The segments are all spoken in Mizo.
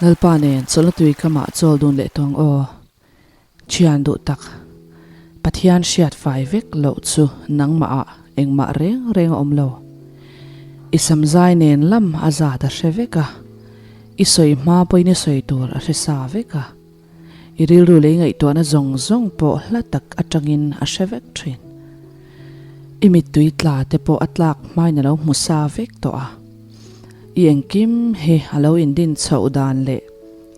Lalpa nen chawlhna tui kamah chawl dun leh tawng aw. Thian duh tak, Pathian hriat fai vek loh chu nangmah ah engmah reng reng a awm lo. I samzai nen lam a zat a hre vek a, i sawi hma pawhin i sawi tur a hre sa vek a, i rilru lei ngaihtuahna zawng zawng pawh hla tak atangin a hre vek thin. I mittui tla te pawh a tlak hmain a lo hmu sa vek tawh a. I engkim hi a lo indin chhoh dan leh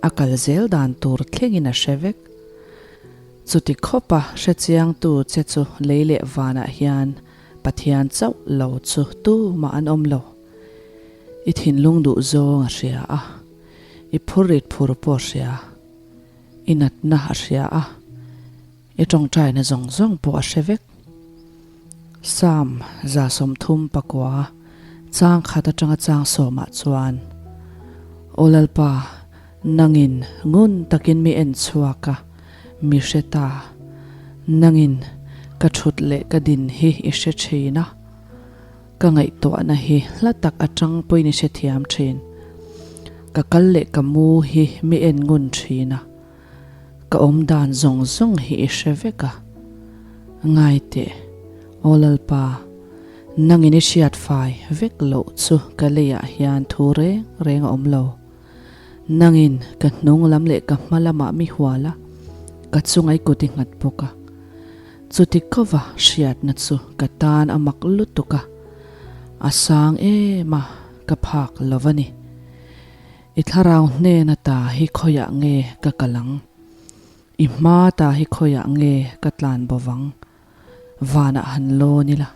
a kal zel dan tur thlengin a hre vek. Chuti khawpa hre chiangtu che chu lei leh vanah hian Pathian chauh lo chu tumah an awm lo. I thinlung duh zawng a hria a, i phur rit phur pawh a hria, i natna a hria a, i tawngtaina zawng zawng pawh a hre vek. Psalm 39 chang khat atanga chang sawmah chuan, Aw Lalpa, nangin ngun takin mi en chhuak a, mi hre ta. Nangin ka thut leh ka din hi i hre thin a, ka ngaihtuahna hi hla tak atang pawhin i hrethiam thin. Ka kal leh ka mu hi mi en ngun thin a. Ka awm dan zawng zawng hi i hre vek a. Ngai teh, Aw Lalpa, nangin i hriat fai vek loh chu ka leiah hian thu reng reng a awm lo. Nangin ka hnung lam leh ka hma lamah mi hual a, ka chunga i kut i nghat bawk a. Chuti kova hriatna chu ka tan a mak lutuk a, a sang em a, ka phak lo a ni. I thlarau hnena ta hi khawiah nge ka kal ang? I hma ta hi khawiah nge ka tlan bo vang? Vanah han lawn ila,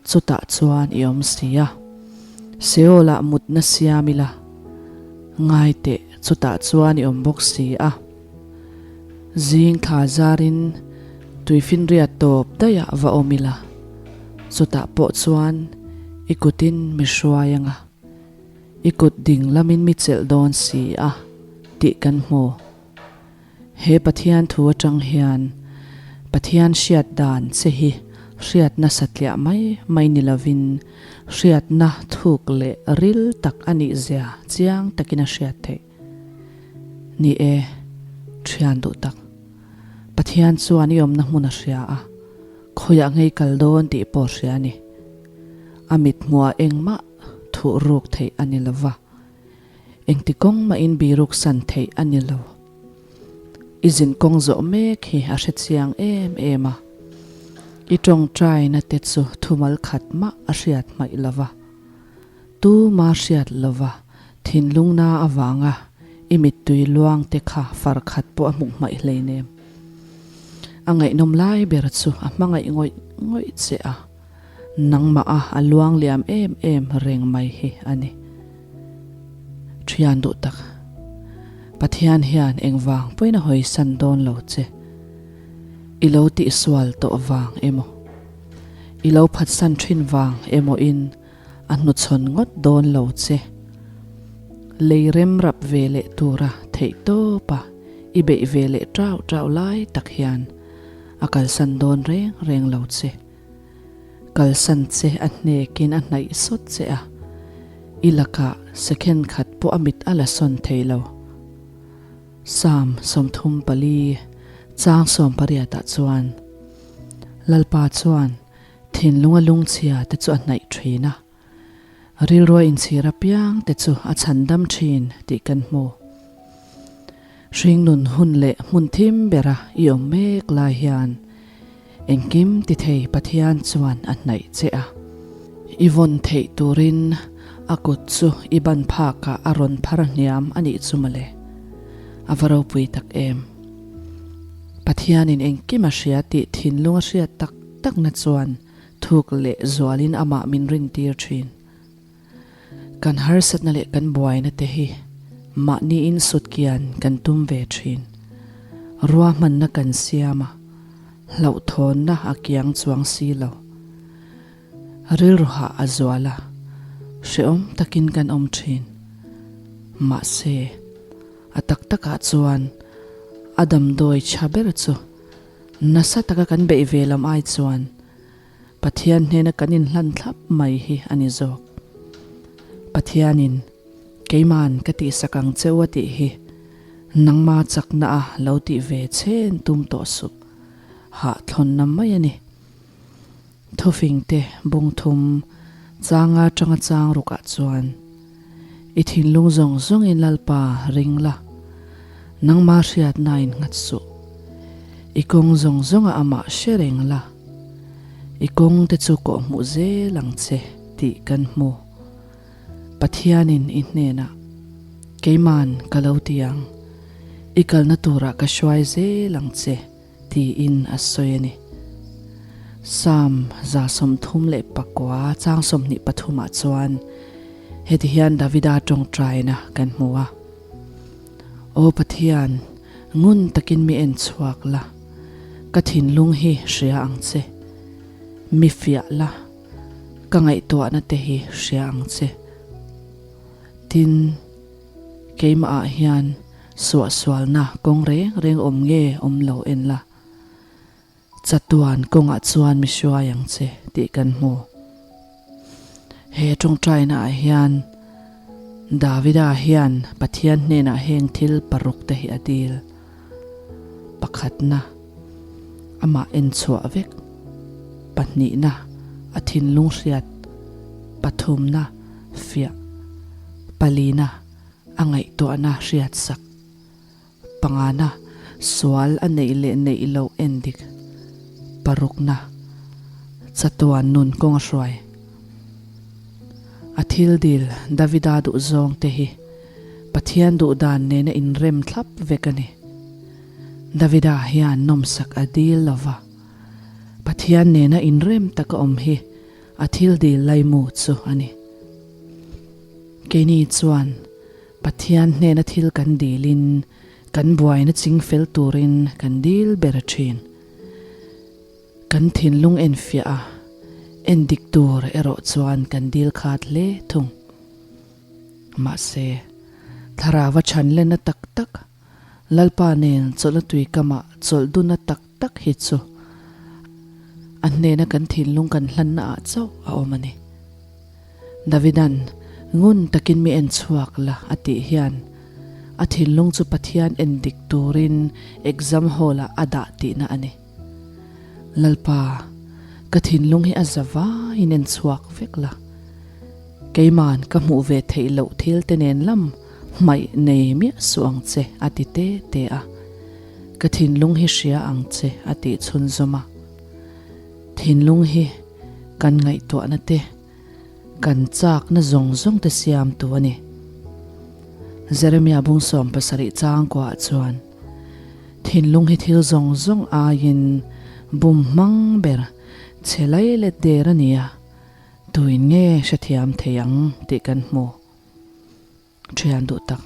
chutah chuan i awm si a. Seolah mutna siam ila, ngai teh chutah chuan i awm bawk si a. Zing thla zarin tuifinriat tawp daihah va awm ila, chutah pawh chuan i kutin mi hruai anga. I kut ding lamin mi chelh dawn si a tih kan hmu. He Pathian thu atang hian Pathian hriat dan che hi hriatna satliah mai mai ni lovin hriatna thuk leh ril tak a nih zia chiang takin a hriat theih. Ni e, thian duh tak. Pathian chuan i awmna hmun a hria a, khawiah ngei kal dawn tih pawh hria a ni. A mithmuah engmah thuh ruk theih a ni lo va, engti kawng mahin biruk san theih a ni lo. I zin kawng zawh mek hi a hre chiang em em a, i tawngtaina te chu thumal khat mah a hriat hmaih lo va, tuma hriat lo va thinlungna avanga i mittui luang te kha far khat pawh a hmuh hmaih hleinem. A ngaihnawm lai ber chu a hmangaih ngawih ngawih che a. Nangmah a a luang liam em em reng mai hi a ni. Thian duh tak, Pathian hian engvang pawhin a hawisan dawn lo che. I lo tihsual tawh vang emaw, i lo phatsan thin vang emaw in a hnuchhawn ngawt dawn lo che. Lei rem rap ve leh tura theih tawpa i beih ve leh tau tau lai tak hian a kalsan dawn reng reng lo che. Kalsan che a hnekin a hnaih sawt che a, i lakah second khat pawh a mit a la sawn thei lo. Psalm 34 chang 18 ah chuan, Lalpa chuan thinlunga lungchhia te chu a hnaih thin a, rilrua inchhir apiang te chu a chhandam thin tih kan hmu. Hringnun hun leh hmun thim bera i awm mek lai hian engkim ti thei Pathian chuan a hnaih che a. I vawn theih turin a kut chu i ban phakah a rawn phar hniam a nih chu mawle. A va ropui tak em! Pathianin engkim a hria tih thinlung a hriat tak takna chuan thuk leh zualin amah min rintir thin. Kan harsatna leh kan buaina te hi mahniin sutkian kan tum ve thin. Ruahmanna kan siam a, hlauhthawnna a kiang chuang si lo. Rilruhah a zual a, hrehawm takin kan awm thin. Mahse, a tak takah chuan a damdawi tha ber chu nasa taka kan beih ve lam ai chuan Pathian hnena kan inhlan thlap mai hi a ni zawk. Pathianin. Keiman ka tihsak ang cheu a tih hi nangma chakna a lo tih ve chen tum tawh suh. Hahthlawnna mai a ni. Thufingte bung thum changa atanga chang rukah chuan i thinlung zawng zawngin Lalpa ring la, nangma hriatna in nghat suh. I kawng zawng zawngah amah hre reng la, i kawng te chu kawhhmuh zel ang che tih kan hmu. Pathianin i hnenah, Keiman ka lo ti ang, i kalna turah ka hruai zel ang che. Tiin a sawi a ni. Psalm 34 chang 23 ah chuan heti hian Davida tawngtaina kan hmu a, Aw Pathian, ngun takin mi en chhuak la, ka thinlung hi hria ang che. Mi fiah la, ka ngaihtuahna te hi hria ang che. Tin, Keimahah hian suahsualna kawng reng reng awm nge awm lo en la, chatuan kawngah chuan mi hruai ang che tih kan hmu. He tawngtaina ah hian Davida hian Pathian hnenah heng thil paruk te hi a dil. Pakhatna, amah en chhuah vek. Pahnihna, a thinlung hriat. Pathumna, fiah. Palina, a ngaihtuahna hriatsak. Pangana, sual a neih leh neih loh en dik. Parukna, chatuan nun kawng a hruai. A thil dil Davida duhzawng te hi Pathian duhdan nena inrem thlap vek a ni. Davida hian nawmsak a dil lova, Pathian nena inrem taka awm hi A thil dil laimu chu a ni. Keini chuan Pathian hnena thil kan dilin kan buaina ching fel turin kan dil ber a thin. Kan thinlung enfiah a, endik tur erawh chuan kan dil khat hle thung. Mahse, thlarava chhanlenna tak tak, Lalpa nen chawlhna tuikamah chawlh dunna tak tak hi chu a hnena kan thinlung kan hlanna ah chauh a awm a ni. Davidan ngun takin mi en chhuak la a tih hian a thinlung chu Pathian en dik turin exam hall ah a dah tihna a ni. Lalpa, ka thinlung hi a za vaiin en chhuak vek la. Keiman ka hmuh ve theih loh thil te nen lam hmaih nei miah suh ang che a ti te te a. Ka thinlung hi hria ang che a tih chhunzawm a. Thinlung hi kan ngaihtuahna te, kan chakna zawng zawng te siamtu a ni. Jeremia bung 70 changkuah chuan thinlung hi thil zawng zawng aiin bum hmang ber che lai let der a ni a. Tuin nge hrethiam thei ang tih kan hmu thian duh tak.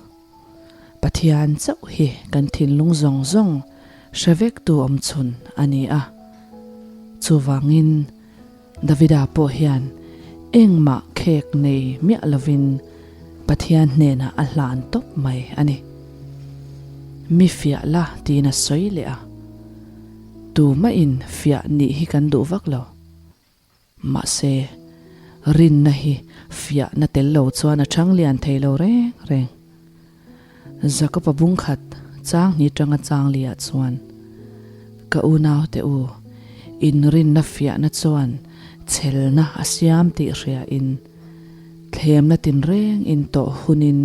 Pathian chauh hi kan thinlung zawng zawng hre vek tu awm chhun a ni a. Chuvangin Davida pawh hian engmah khek nei miah lovin Pathian hnenah a hlan tawp mai a ni. Mi fiah la tiin a sawi leh a. Tumahin fiah nih hi kan duh vak lo. Mahse, rinna hi fiahna tel lo chuan a chang lian thei lo reng reng. Jakob-a bung khat chang hnih tanga chang liah chuan, Ka unaute u, in rinna fiahna chuan chhelna a siam tih hriain, thlemna tinreng in tawh hunin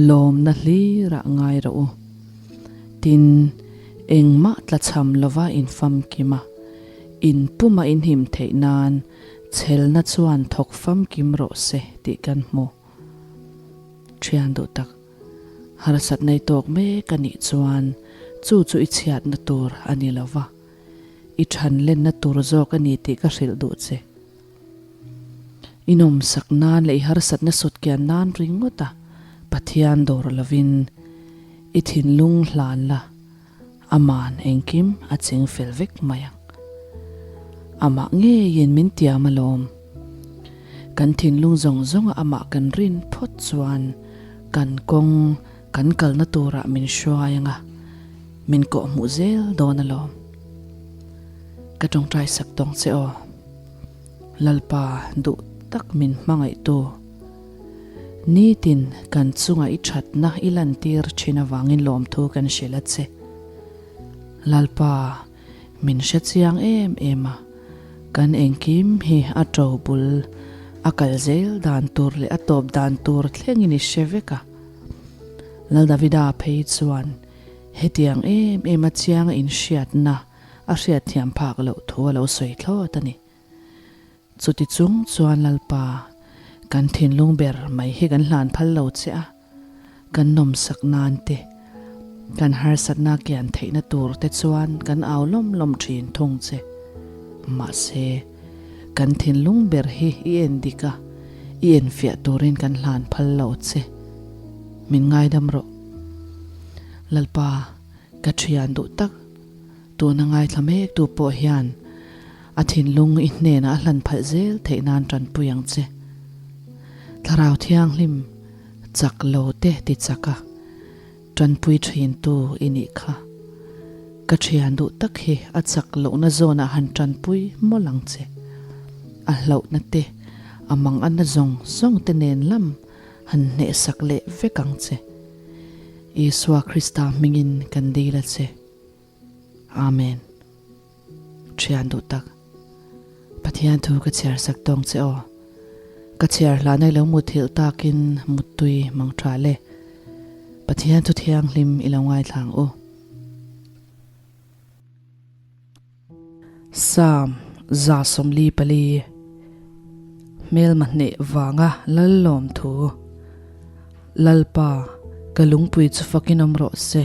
lawmna hlirah ngai rawh u. Tin, engmah tlachham lova in famkim a. In puma in him theih nan chhelna chuan thawk famkim rawh se tih kan hmu. Thian duh tak, harsat nei tawk mek a nih chuan chu chu i chhiatna tur a ni lo va, i than lenna tur zawk a ni tih ka hrilh duh che. I nawmsak nan leh i harsatna sutkian nan ringawt a Pathian dawr lovin i thinlung hlan la. Aman engkim a ching fel vek mai ang. Amah ngeiin min tiam alawm. Kan thinlung zawng zawnga amah kan rin phawt chuan kan kawng kan kalna turah min hruai anga min kawhhmuh zel dawn alawm. Ka tawngtai sak tawng che aw. Lalpa duh tak min hmangaihtu. Nitin kan chunga i thatna i lantir thin avangin lawmthu kan hrilh a che. Lalpa, min hre chiang em em a, kan engkim hi a to bul a kal zel dan tur leh a tawp dan tur thlengin i hre vek a. Lal Davida phei chuan hetiang em em a chiang a inhriatna a hriatthiam phak loh thu a lo sawi thlawt a ni. Chuti chung chuan Lalpa, kan thinlung ber mai hi kan hlan phal lo che a, kan nawmsak nan te, kan harsatna kian theihna tur te chuan kan au lawm lawm thin thung che. Mahse, kan thinlung ber hi i en dik a, i enfiah turin kan hlan phal lo che. Min ngaidam rawh. Lalpa, ka thian duh tak. Tuna ngaithla mek tu pawh hian a thinlung i hnenah a hlan phalh zel theih nan tanpui ang che. Thlarau Thianghlim chak lo te ti chak a, tanpui thin tu i nih kha. Ka thian duh tak hi a chak lohna zawnah han tanpui mawlh ang che. A hlauhna te, a manganna zawng zawng te nen lam han hnehsak leh vek ang che. Isua Krista hmingin kan dil a che. Amen. Thian duh tak. Pathian thu ka chhiar sak tawng che aw. Ka chhiar hlan ai lo muthilh takin muttui mang tha le. Pathian thu thianghlim i lo ngaithla ang u. Psalm 144 Hmelma hneh vanga Lallawm thu Lalpa, ka lungpui chu fakin awm rawh se.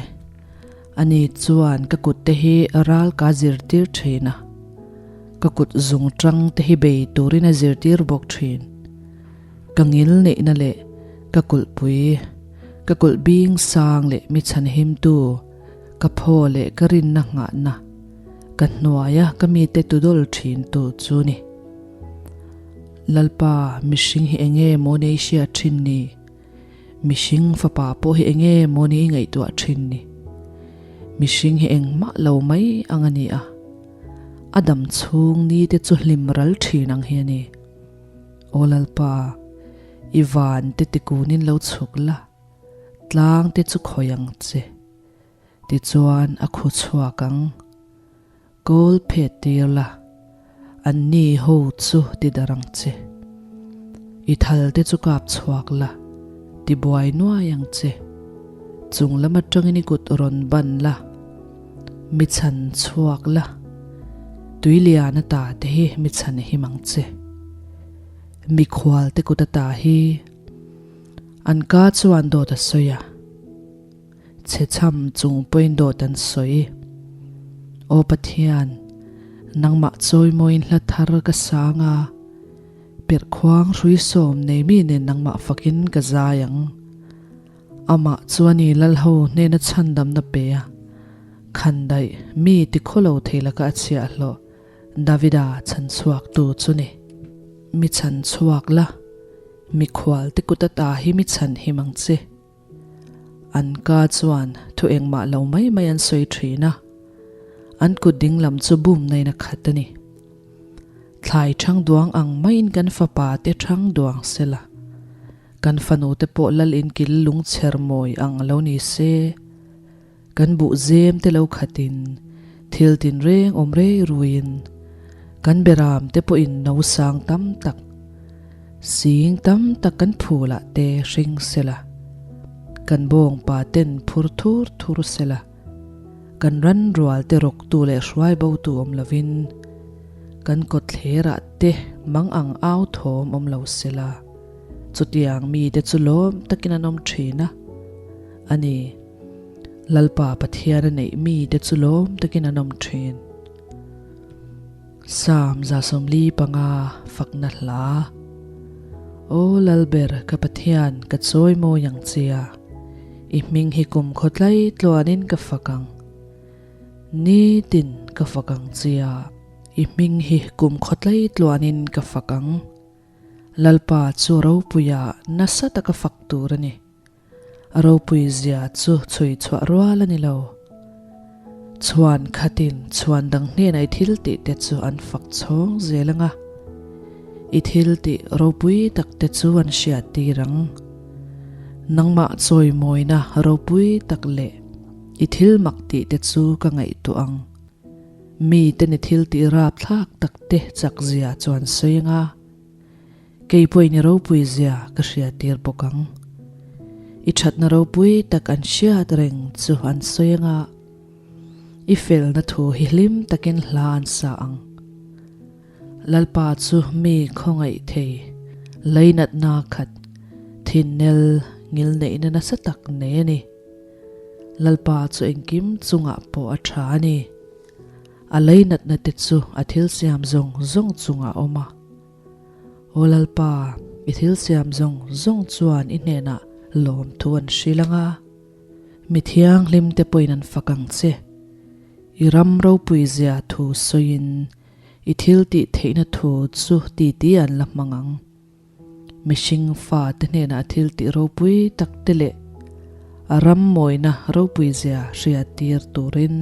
Ani chuan ka kut te hi ral ka zirtir thin a, ka kut zung tang te hi bei turin a zirtir bawk thin. Ka ngil neihna leh ka kulhpui, ka kulh bing sang leh mi chhanhimtu, Ka phaw leh ka rinna nghahna ka hnuaia ka mite tudawl thin tu chu ni. Lalpa, mihring hi enge maw ni i hriat thin ni? Mihring fapa pawh hi enge maw ni i ngaihtuah thin ni? Mihring hi engmah lo mai ang a ni a, a dam chhung ni te chu hlim ral thin ang hi a ni. Aw Lalpa, i van te tikunin lo chhuk la. Tlang te chu khawi ang che. Tichuan a khu chhuak ang. Kawl phet tir la, an ni ho chu ti darh ang che. I thal te chu kap chhuak la, ti buai nuai ang che. Chung lam atangin i kut rawn ban la, mi chhan chhuak la, tui lian ata te hi mi chhan him ang che. Mikhual te kut ata hi. An ka chuan dawt a sawi a, chhe chham chung pawhin dawt an sawi. Aw Pathian, nangmah chawimawiin hla thar ka sang a, perhkhuang hrui sawm nei mi nen nangmah fakin ka zai ang. Amah chu a ni Lalho hnena chhandamna pe a, khandaih mi tikhawlo thei laka a chhiahhlawh. Davida chhan chhuaktu chu ni. Mi chhan chhuak la, mikhual te kut ata hi mi chhan him ang che. An ka chuan thu engmah lo mai mai an sawi thin a, an kut ding lam chu bum nain a khat a ni. Thlai thang duang ang maiin kan fapa te thang duang sela, kan fanu te pawh lal inkil lungchher mawi ang lo ni se. Kan buh zem te lo khatin thil tinreng awm rei ruiin kan beram te pawhin no sang tam tak, sing tam tak kan phulah te hring sela, kan bawngpa ten phur thur thur sela, kan ran rual te rawktu leh hruai botu awm lovin kan kawtthlerah te mang ang au thawm awm lo sela, chutiang mite chu lawm takin an awm thin a, a ni. Lalpa Pathian a neih mite chu lawm takin an awm thin. Psalm 145 Fakna Hla Aw Lalber ka Pathian ka chawi mawi ang che a, i hming hi kum khawtlai tluanin ka fak ang. Nitin ka fak ang che a, i hming hi kum khawtlai tluanin ka fak ang. Lalpa chu ropuia nasa taka fak tur a ni. A ropui zia chu chhui chhuah rual a ni lo. Chhuan khatin chhuan dang hnenah i thil tih te chu an fak chhawng zel ang a, i thil tih ropui tak te chu an hriat tir ang. Nangmah chawimawina ropui tak leh i thil mak tih te chu ka ngaihtuah ang. Mite ni thil tih rapthlak tak te chak zia chuan sawi anga kei pawhin i ropui zia ka hriattir bawk ang. I thatna ropui tak an hriat reng chu an sawi anga i felna thu hi hlim takin hla an sa ang. Lalpa chu mi khawngaih thei, leinatna khat, thinnel ngilneihna nasa tak nei a ni. Lalpa chu engkim chungah pawh a tha a ni. A leinatna te chu a thil siam zawng zawng chungah a awm a. Aw Lalpa, i thil siam zawng zawng chuan i hnenah lawmthu an hrilh ang a, mi thianghlim te pawhin an fak ang che. I ram ropui zia thu sawiin i thil tih theihna thu chu titi an la hmang ang. Mihring fate hnenah thil tih ropui tak te leh a ram mawina ropui zia hriat tir turin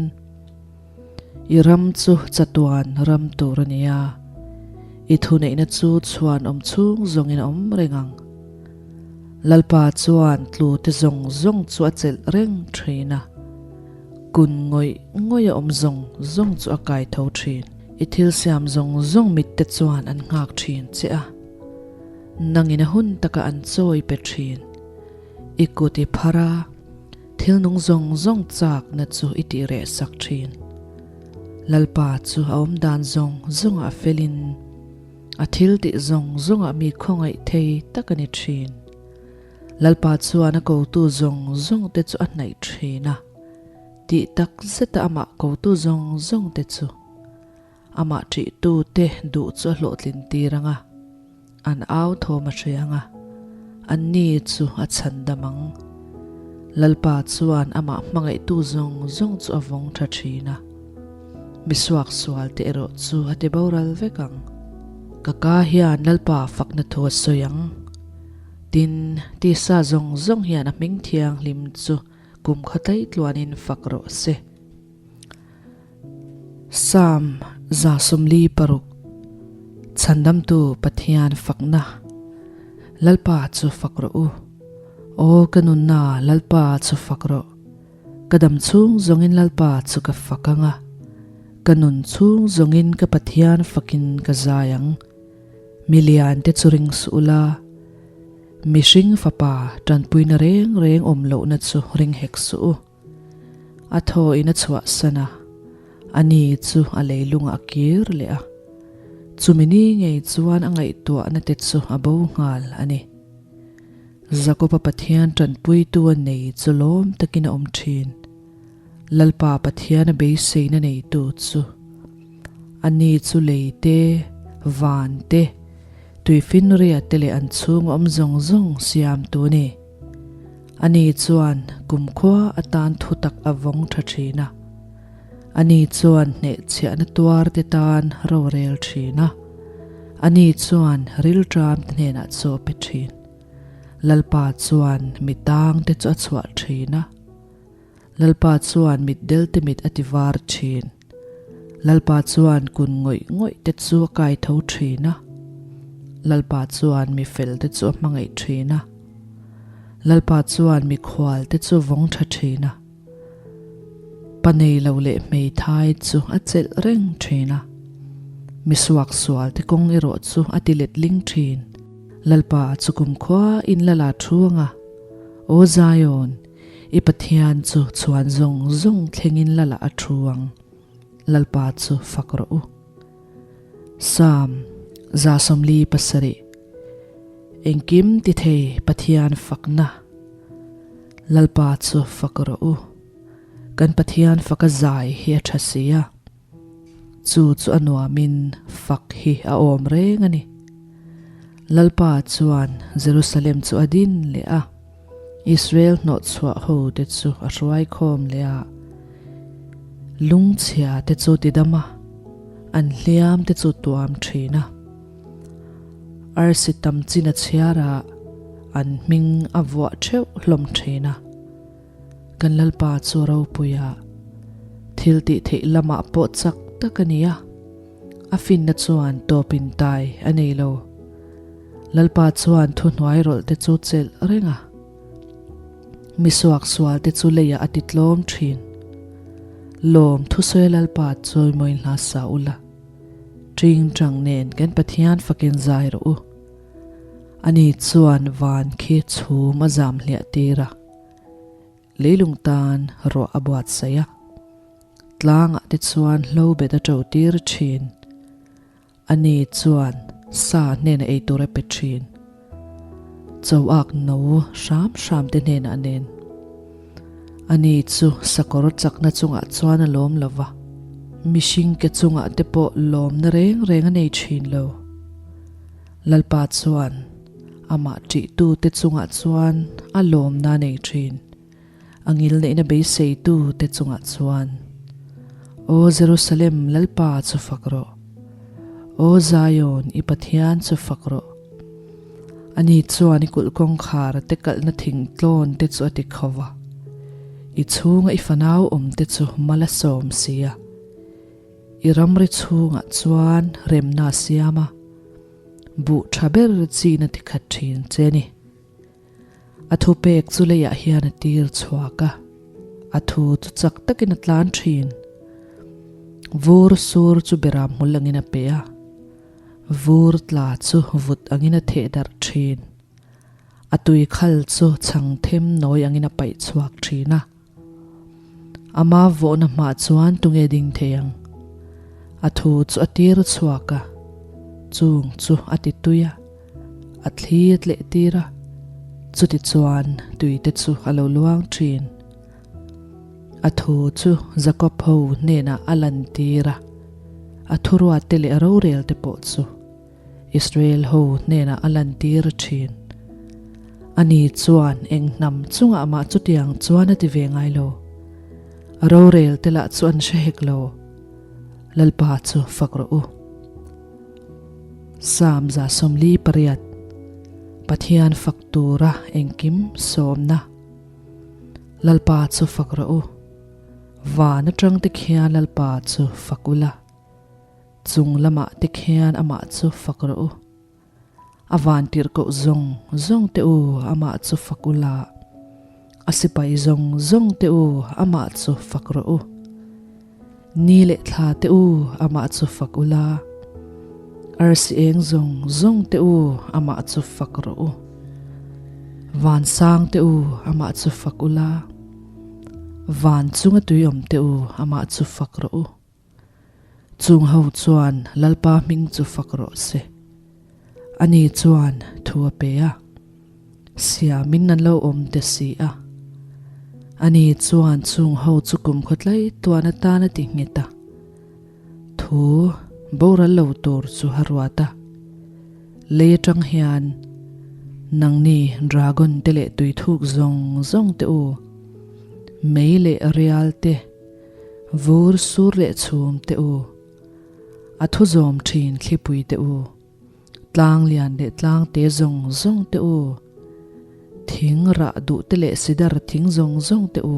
i ram chu chatuan ram tur a ni a, i thuneihna chu chhuan awm chhung zawngin a awm reng ang. Lalpa chuan tlu te zawng zawng chu a chelh reng thin a, kun ngawih ngawih a awm zawng zawng chu a kai tho thin. I thil siam zawng zawng mit te chuan an nghak thin che a, nangin a hun taka an chawi pe thin. I kut i phar a, thil nung zawng zawng chakna chu i tih reh sak thin. Lalpa chu a awm dan zawng zawngah felin, a thil tih zawng zawngah mi khawngaih thei tak a ni thin. Lalpa chuan a kotu zawng zawng te chu a hnaih thin a. Tih tak zeta amah kotu zawng zawng te chu amah ṭihtu te duh chu a hlawhtlin tir ang a, an au thawm a hre ang a, anni chu a chhan dam ang. Lalpa chuan amah hmangaihtu zawng zawng chu a vawng ṭha ṭhin a, misuak sual te erawh chu a ti boral vek ang. Ka ka hian Lalpa fakna thu a sawi ang. Tin, tisa zawng zawng hian a hming thianghlim chu Kum kha tlaih tluanin fak rawh se. Psalm 146 Chhandamtu Pathian fakna Lalpa chu fak rawh u. Aw ka nunna Lalpa chu fak rawh. Ka dam chhung zawngin Lalpa chu ka fak ang a, ka nun chhung zawngin ka Pathian fakin ka zai ang. Milian te chu ring suh ula. Mihring fapa tanpuina reng reng awm lohna chu ring hek suh u. A thaw in a chhuahsan a, a ni chu a leilungah a kir leh a. Chumi ni ngei chuan a ngaihtuahna te chu a bo nghal a ni. Jakoba Pathian tanpuitu a nei chu lawm takin a awm thin. Lalpa Pathian a beiseina neitu chu a ni chu lei te, van te, tuifinria te leh an chhung awm zawng zawng siamtu a ni. A ni chuan kumkhua atan thutak a vawng tha thin a. A ni chuan hnehchhiahna tuar te tan rorel thin a. A ni chuan rilṭam te hnenah chaw pe thin. Lalpa chuan mi tang te chu a chhuah thin a. Lalpa chuan mitdel te mit a ti var thin. Lalpa chuan kun ngawih ngawih te chu a kai tho thin a. Lalpa chuan mi fel te chu a hmangaih thin a. Lalpa chuan mikhual te chu vawng tha thin a. Pa nei lo leh hmeithai chu a chelh reng thin a. Misuak sual te kawng erawh chu a ti letling thin. Lalpa chu kumkhua in la la thu ang a. Aw Zion! I Pathian chu chhuan zawng zawng thlengin la lah a thu ang, Lalpa chu fak rawh u. Psalm 47 Engkim ti thei Pathian fakna Lalpa chu fak rawh u. Kan Pathian faka zai hi a tha si a, chu chu a nuamin fak hi a awm reng a ni. Lalpa chuan Jerusalem chu a din leh a. Israel hnawhchhuah ho te chu a hruai khawm leh a, lungchhia te chu tidam a, an hliam te chu tuam thin a. Arsi tam chin a chhiar a, an hming a vuah theuh hlawm thin a. Kan Lalpa chu ropui a, thil tih theih lamah pawh chak tak a ni a, a finna chuan tawpin tai a nei lo. Lalpa chuan thuhnuai rawlh te chu chelh reng a. Mi suaksualte chu leiah a ti tlawm thin. Lawm thusawi Lalpa chawimawiin hla sa ula, ṭingṭang nen kan Pathian fakin zai rawh u. Ani chuan van khi chhum a zam hliah tir a, leilung tan ruah a buatsaih a, tlangah te chuan hlo bet a ṭo tir ṭhin. Ani chuan sa hnenah ei tur a pe ṭhin. Choak no hram hram te hnenah nen. Ani chu sakawr chakna chungah chuan a lawm lo va, mihring ke chungah te pawh lawmna reng reng a nei ṭhin lo. Lalpa chuan amah ṭihtute chungah chuan a lawmna a nei ṭhin. A ngilneihna beiseitute chungah chuan, Aw Jerusalem, Lalpa chu fak rawh! Aw Zion, i Pathian chu fak rawh! Ani chuan i kulh kawngkhar te kalhna thingtlawn te chu a ti kho va, i chhunga i fanau awmte chu mal a sawm si a. I ramri chhungah chuan remna a siam a, buh tha ber chin a ti khat thin che ni. A thupek chu leiah hian a tir chhuak a, a thu chu chak takin a tlan thin. Vur sur chu beram hmul angin a pe a, vur tla chu vut angin a theh darh thin. A tui khal chu chhang them nawi angin a paih chhuak thin a. Ama vawhna hmah chuan tunge ding thei ang? A thu chu a tir chhuak a, chung chu a ti tui a, a thli a tleh tir a, chuti chuan tuite chu a lo luang thin. A thu chu Jakob ho hnenah a lan tir a, a thuruatte leh a rorelte pawh chu. Israel ho hnenah a lantir thin. Ani chuan eng hnam chungah mah chutiang chuan a ti ve ngai lo. A rorel te lah chu an hre hek lo. Lalpa chu fak rawh u. Psalm 148 Pathian fak tura engkim sawmna Lalpa chu fak rawh u. Van atang te khian Lalpa chu fak ula. Chung lamah te khian amah chu fak rawh u. A van tirhkoh zawng zawng te u amah chu fak u la. A sipai zawng zawng te u amah chu fak rawh u. Ni leh thla te u amah chu fak u la. Arsi eng zawng zawng te u amah chu fak rawh u. Van sang te u amah chu fak u la. Van chunga tui awm te u amah chu fak rawh u. Chung ho chuan Lalpa hming chu fak rawh se. Ani chuan thu a pe a, siamin an lo awm te si a. Ani chuan chung ho chu kum khawtlai tuan atan a ti nghet a. Thu boral lo tur chu a ruat a. Lei atang hian nangni dragon te leh tuithuk zawng zawng te u, mei leh rial te, Vur sur leh chhum teh u, a thu zawm thin thlipui teh u, tlang lian leh tlang te zawng zawng teh u, thing rah duh te leh sidar thing zawng zawng teh u,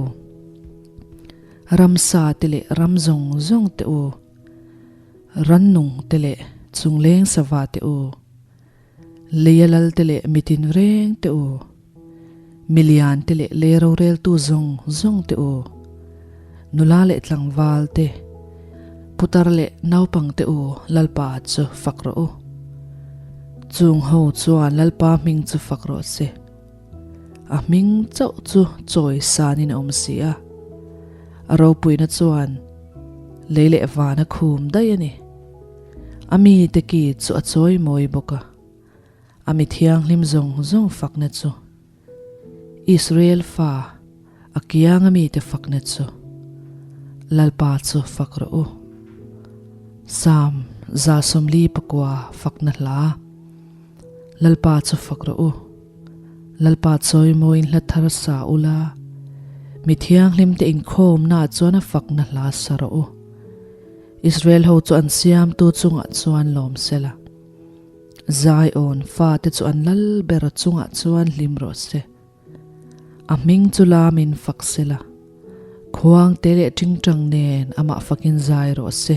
ramsa te leh ram zawng zawng teh u, rannung te leh chungleng sava teh u, leia lal te leh mitin reng teh u. Milian te leh lei roreltu zawng zawng te u, nula leh tlangval te, putar leh naupang te u Lalpa chu fak rawh u. Chung ho chuan Lalpa hming chu fak rawh se. A hming chauh chu chawi sanin a awm si a, a ropuina chuan lei leh van a khum daih a ni. A mite ki chu a chawi mawi bawk a. A mi thianghlim zawng zawng fakna chu Israel fa a kianga mite fakna chu Lalpa chu fak rawh u. Psalm 149 fakna hla Lalpa chu fak rawh u. Lalpa chawimawiin hla thar sa ula, mi thianghlimte inkhawmnaah chuan a fakna hla sa rawh u. Israel ho chu an siamtu chungah chuan lawm sela. Zion fate chu an lal ber chungah chuan hlim rawh se. A hming chu lamin fak sela, khuangte leh tingtang nen amah fakin zai rawh se.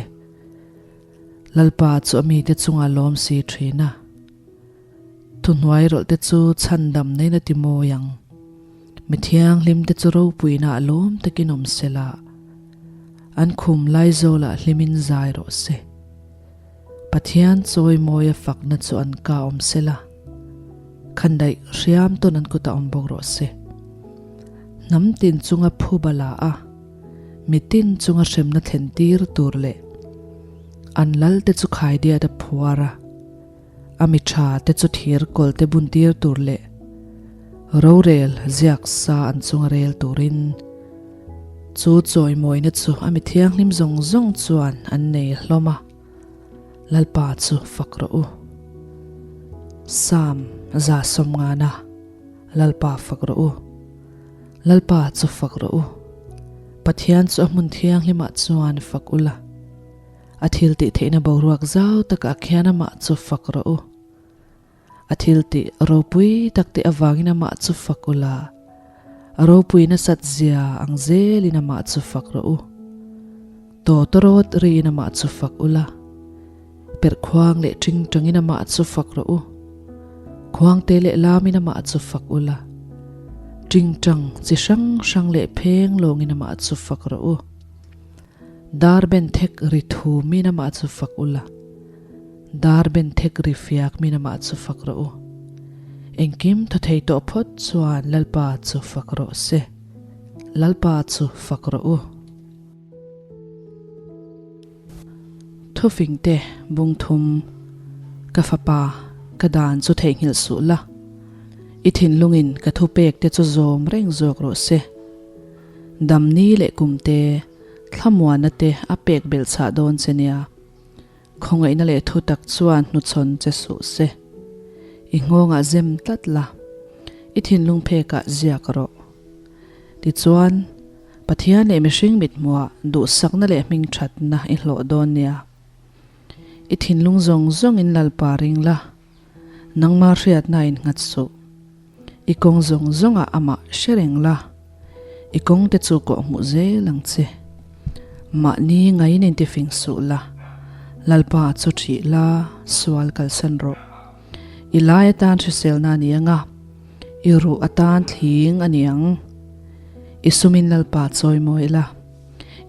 Lalpa chu a mite chungah lawm si thin a, thuhnuai rawlhte chu chhandam neiin a ti mawi ang. Mi thianghlimte chu ropuinaah lawm takin awm sela, an khum laizawlah hlimin zai rawh se. Pathian chawimawia fakna chu an ka awm sela, khandaih hriam tawn an kutah awm bawk rawh se. Hnam tin chunga phuba la a, mitin chunga hremna thlen tir tur leh an lalte chu khaidiat a phuar a, A mi tha te chu thir kawl te bun tir tur leh rorel ziak sa an chunga rel turin chu chawimawina chu a mi thianghlim zawng zawng chuan an nei hlawm a, Lalpa chu fak rawh u. Psalm 150 Lalpa fak rawh u. Lalpa chu fak rawh u. Pathian chu a hmun thianghlimah chuan fak ula. A thil tih theihna boruak zau takah khian amah chu fak rawh u. A thil tih ropui tak te avangin amah chu fak u la, a ropui nasat zia ang zelin amah chu fak rawh u. Tawtawrawt riin amah chu fak u la, perhkhuang leh ṭingṭangin amah chu fak rawh u. Khuangte leh lamin amah chu fak u la, ṭingṭang chi hrang hrang leh pheng lawngin amah chu fak rawh u. Dar ben thek ri thu min amah chu fak u la, dar ben thek ri fiak min amah chu fak rawh u. Engkim thaw thei tawh phawt chuan Lalpa chu fak rawh se. Lalpa chu fak rawh u. Thufing te bung thum, Ka fapa, ka dan chu theihnghilh suh la, i thinlungin ka thupek te chu zawm reng zawk rawh se. Damni leh kumte, thlamuanna te a pek belh chhah dawn che nia. Khawngaihna leh thutak chuan hnuchhawn che suh se. I nghawngah zem tlat la, i thinlung phekah ziak rawh. Tichuan, Pathian leh mihring mithmuah duhsakna leh hmingthatna i hlawh dawn nia. I thinlung zawng zawngin Lalpa ring la, nangma hriatna innghat suh. I kawng zawng zawngah amah hre reng la, i kawngte chu kawh hmuh zel ang che. Mahni ngaiin intifing suh la, Lalpa chu ṭhih la, sual kalsan rawh. I lai atan hriselna a ni ang a, i ruh atan thling a ni ang. I sumin Lalpa chawimawi la,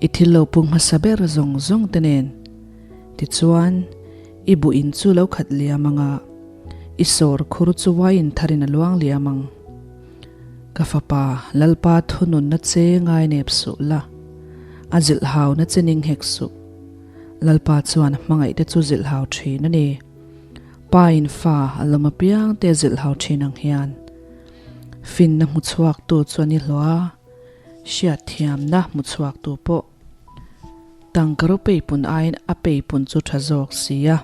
i thil lo pung hmasa ber zawng zawng te nen. Tichuan, i buh in chu lo khat liam ang a. I sawr khur chu wine tharin a luang liam ang. Ka fapa, Lalpa thununna che ngai nep suh la, a zilhhauna che ning hek suh. Lalpa chuan a hmangaihte chu zilhhau thin a ni. Pa in fa a lawm apiang te a zilhhau thin ang hian. Finna hmuchhuaktu chu an i hlawh a, hriatthiamna hmuchhuaktu pawh. Tangka ropeipun aiin a peipun chu tha zawk si a.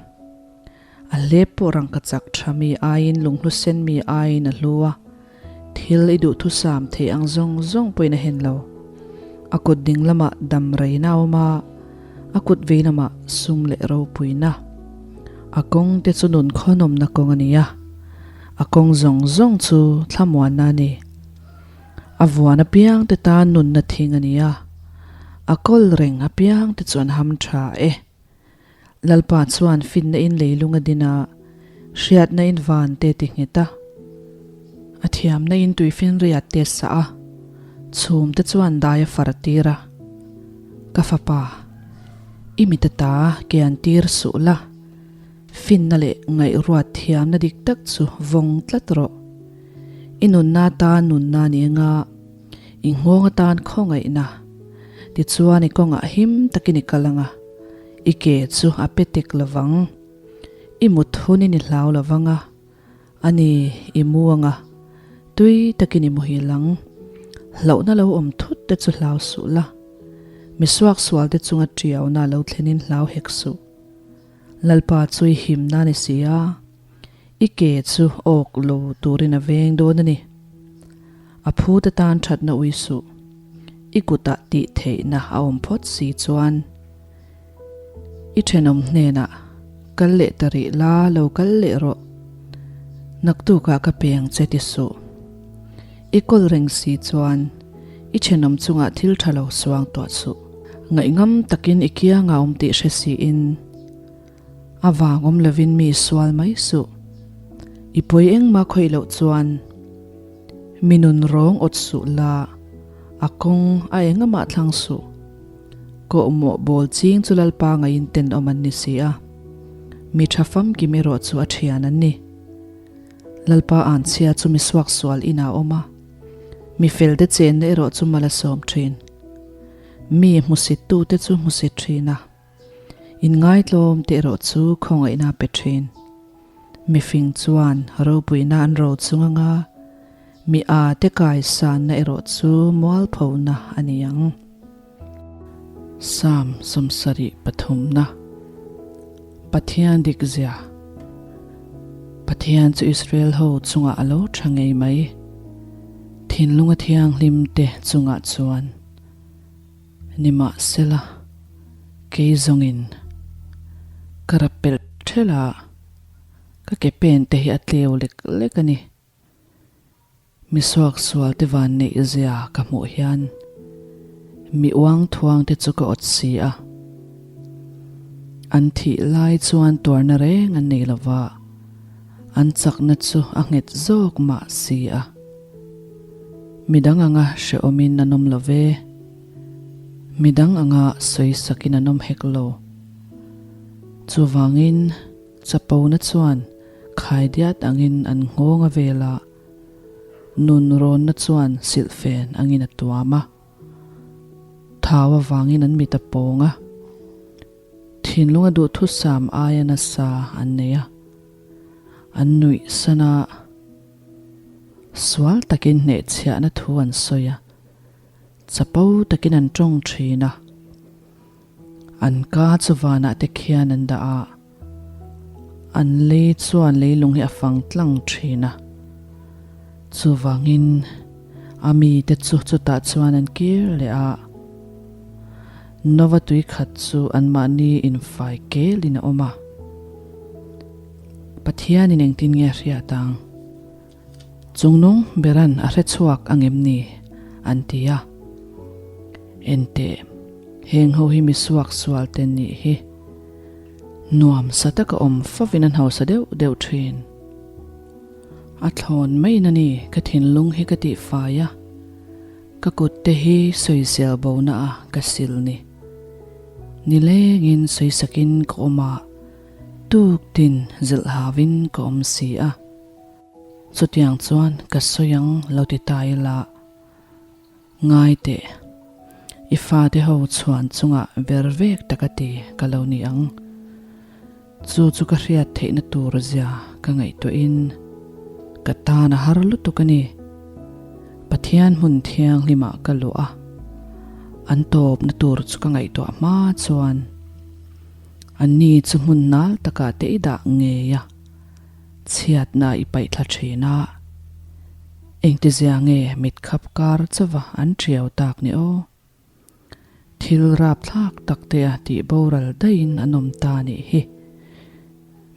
A hlep pawh rangka chak tha mi aiin lunghlu sen mi aiin a hlu a, thil i duhthusam theih ang zawng zawng pawhin a hen lo. A kut ding lamah dam reina a awm a, a kut vei lamah sum leh ropuina. A kawng te chu nun khawnawmna kawng a ni a, a kawng zawng zawng chu thlamuanna a ni. A vuan apiang te tan nunna thing a ni a, a kawl reng apiang te chu an ham tha e. Lalpa chuan finna in leilung a din a, hriatna in van te ti nghet a, a thiamna in tuifinriat te sah a, chhum te chuan dai a far tir a. Ka fapa, i mit ata ke an tir suh la, finna leh ngaihruat thiamna dik tak chu vawng tlat rawh. I nunna atan nunna ni anga, i nghawng atan khawngaihna, tichuan i kawngah him takin i kal anga, I ke chu a pe tek lovang. I mut hunin i hlau lovang a, a ni, i mu anga, tui takin i muhil ang. Hlauhna lo awm thut te chu hlau suh la, mi suaksual te chunga tiauna lo thlenin hlau hek suh. Lalpa chu i himna a ni si a, i ke chu awk lo turin a veng dawn a ni. A phut atan thatna ui suh. I kutah tih theihna a awm phawt si chuan i thenawm hnenah kal leh ta rih la, lo kal leh rawh. Naktukah ka peng che ti suh. I kawl reng si chuan i thenawm chungah thil tha lo suang tuah suh. Ngaihngam takin i kiangah awm tih hre siin A vang awm lovin mi sual mai suh. I pawi engmah khawih loh chuan. Mi nun rawng awt suh la, a kawng a engamah thlang suh. Kawhmawh bawl ching chu Lalpa ngaiin tenawm an ni si a, mi tha famkim erawh chu a thian an ni. Lalpa anchhia chu mi suaksual inah a awm a, mi felte chenna erawh chu mal a sawm thin. Mi hmusittute chu hmusit thin a, inngaitlawm te erawh chu khawngaihna a pe thin. Mifing chuan ropuina an ro chung anga mi a te kaisanna erawh chu mualphona a ni ang. Psalm 73 na Pathian dikzia Pathian chu Israel ho chungah a lo tha ngei mai. Thinlunga thianghlim te chungah chuan nimahsela kei zawngin ka rap pelh thelh a, ka ke pen te hi a tleu lek lek a ni. Mi suaksual te van neih zia ka hmuh hian mi uang thuang te chu ka awt si a. An thih lai chuan tuarna reng an nei lo va, an chakna chu a nghet zawk mah si a. Midang anga hrehawmin an awm lo ve, midang anga sawisakin an awm hek lo. Chuvangin Chapona chuan khaidiat angin an nghawng a vel a, nun rawnna chuan silhfen angin a tuam a. Thau avangin an mit a pawng a, thinlunga duhthusam aia nasa an nei a, an nuih san a, sual takin hnehchhiahna thu an sawi a, chapo takin an tawng thin a. An ka chu vanah te khian an dah a, an lei chuan leilung hi a fang tlang thin a. Chuvangin a mite chu chutah chuan an kir leh a, Nova tui khat chu anmahni infai kelin a awm a. Pathianin engtin nge a hriat ang? Chungnung beran a hre chhuak ang em ni? an ti a. Enteh, heng ho hi mi suak sual te nih hi. Nuam sa taka awm fovin an hausa deuh deuh thin. A thlawn maiin a ni ka thinlung hi ka tihfai a, ka kut te hi sawisel bona a ka sil ni. Nilengin sawisakin ka awm a, tuktin zilh hauin ka awm si a. Chutiang chuan ka sawi ang lo ti ta ila, Ngai teh, i fate ho chhuan chungah ver vek tak a ti ka lo ni ang. Chu chu ka hriat theihna tur zia ka ngaihtuahin ka tan a har lutuk a ni. Pathian hmun thianghlimah ka luh a, an tawpna tur chu ka ngaihtuah hma chuan anni chu hmun nal takah te i dah ngei a. Chhiatna i paih thla thin a, engtizia nge mit khap kar chauva an ṭiau tak ni aw? Thil rapthlak tak te a tih boral daihin an awm ta nih hi.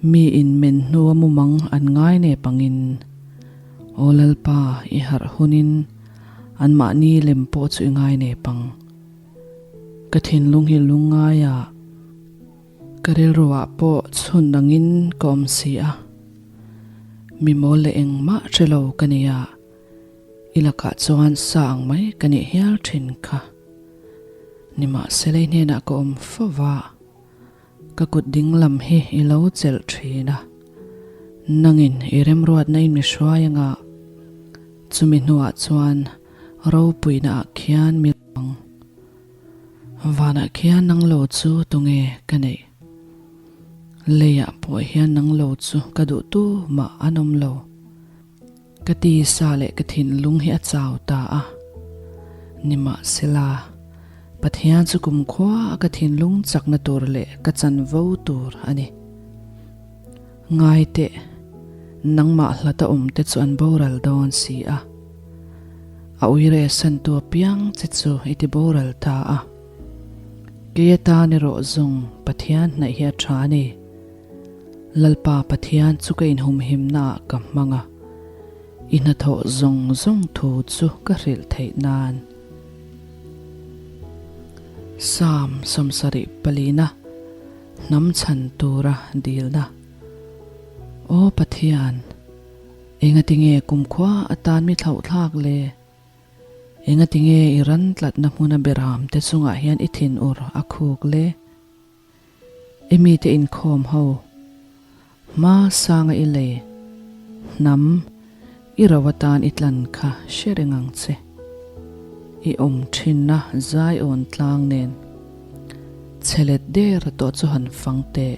Mi in men hnua mumang an ngai nep angin, Aw Lalpa i harh hunin anmahni lem pawh chu i ngai nep ang. Ka thinlung hi lungngaia. Ka rilruah pawh chhun angin ka awm si a, mi mawl leh engmah hre lo ka ni a, i lakah chuan sa ang mai ka nih hial thin kha. Nimahsela i hnenah ka awm fo va, ka kut ding lam hi i lo chelh thin a, nangin i remruatna in mi hruai anga, chumi hnuah chuan ropuina ah khian mi ang. Vanah khian nang lo chu tunge ka neih? Leiah pawh hian nang lo chu ka duh tu mah an awm lo. Ka tisa leh ka thinlung hi a chau ta a. Nimahsela, Pathian chu kumkhua a ka thinlung chakna tur leh ka chanvo tur a ni. Ngai teh, nangmah hlata awmte chu an boral dawn si a. A uire santu apiang che chu i ti boral ta a. Kei atan erawh zawng Pathian hnaih hi a tha a ni. Lalpa Pathian chu ka inhumhimnaah ka hmang a, i hnathawh zawng zawng thu chu ka hrilh theih nan. Psalm 74 na. Hnam chhan tura dilna. Aw Pathian, Engatinge kumkhua atan mi thlauhthlak le? Engatinge i ran tlatna hmuna beram te chungah hian i thinur a khuk le? I mite inkhawm ho hma sanga i lei hnam i ro atan i tlan kha hre reng ang che. I awm thinna zaiawn tlang nen che let der tawh chu han fang teh.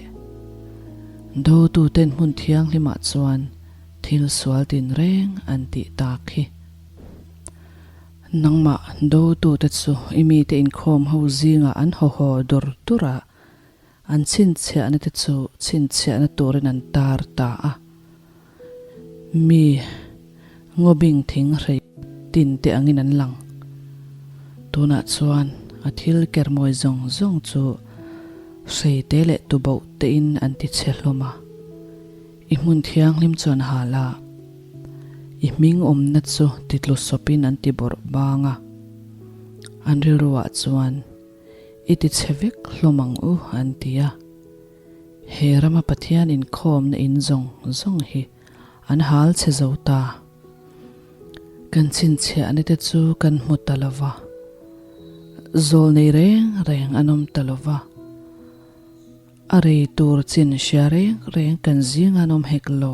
Dotuten hmun thianghlimah chuan thil sual tinreng an tih tak hi. Nangmah dotute chu i mite inkhawm ho zingah an haw haw dur dur a, an chhinchhiahna te chu chhinchhiahna turin an tar ta a. Mi ngawbing thing hrei tin te angin an lang. Tunah chuan a thil kermawi zawng zawng chu hrei te leh tuboh tein an ti chhe hlawm a. I hmun thianghlim chu an hal a, i hming awmna chu titlu sawpin an ti bawrh bang a. An rilruah chuan, I ti chhe vek hlawm ang u, an ti a. He rama Pathian inkhawmna in zawng zawng hi an hal chhe zo ta. Kan chhinchhiahna te chu kan hmu ta lo va, zawl nei reng reng an awm ta lo va. A rei tur chin hria reng reng kan zing an awm hek lo.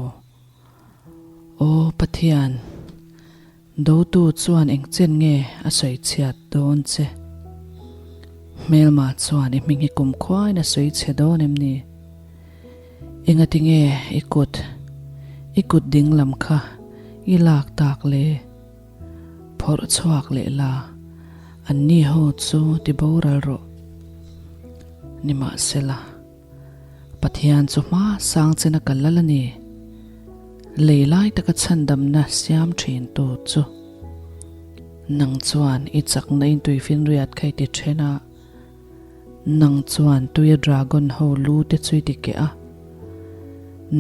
Aw Pathian, dotu chuan eng chen nge a sawi chhiat dawn che? Hmelma chuan i hming hi kumkhuain a sawi chhe dawn em ni? Engati nge i kut, i kut ding lam kha i lak tak le? Phawrh chhuak leh la, anni ho chu ti boral rawh. Nimahsela, Pathian chu hma sang chena ka lal a ni. Lei lai taka chhandamna siam thin tu chu. Nang chuan i chakna in tuifinriat kha i ti then a, nang chuan tuia dragon ho lu te chu i ti keh a,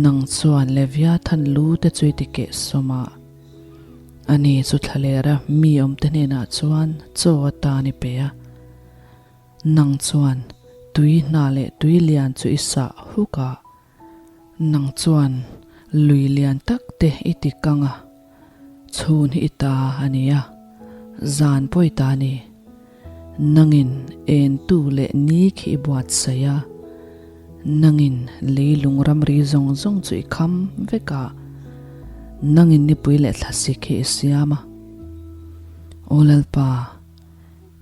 nang chuan Leviathan lu te chu i ti keh sawm a. Ani chu thlalera mi awmte hnenah chuan chaw atan i pe a. Nang chuan tui hna leh tui lian chu i sah huk a, nang chuan lui lian tak te i ti kang a, chhun hi i ta a ni a, zan pawh i ta a ni. Nangin entu leh ni khi i buatsaih a, nangin leilung ramri zawng zawng chu i kham vek a, nangin nipui leh thlasik hi i siam a. Aw Lalpa,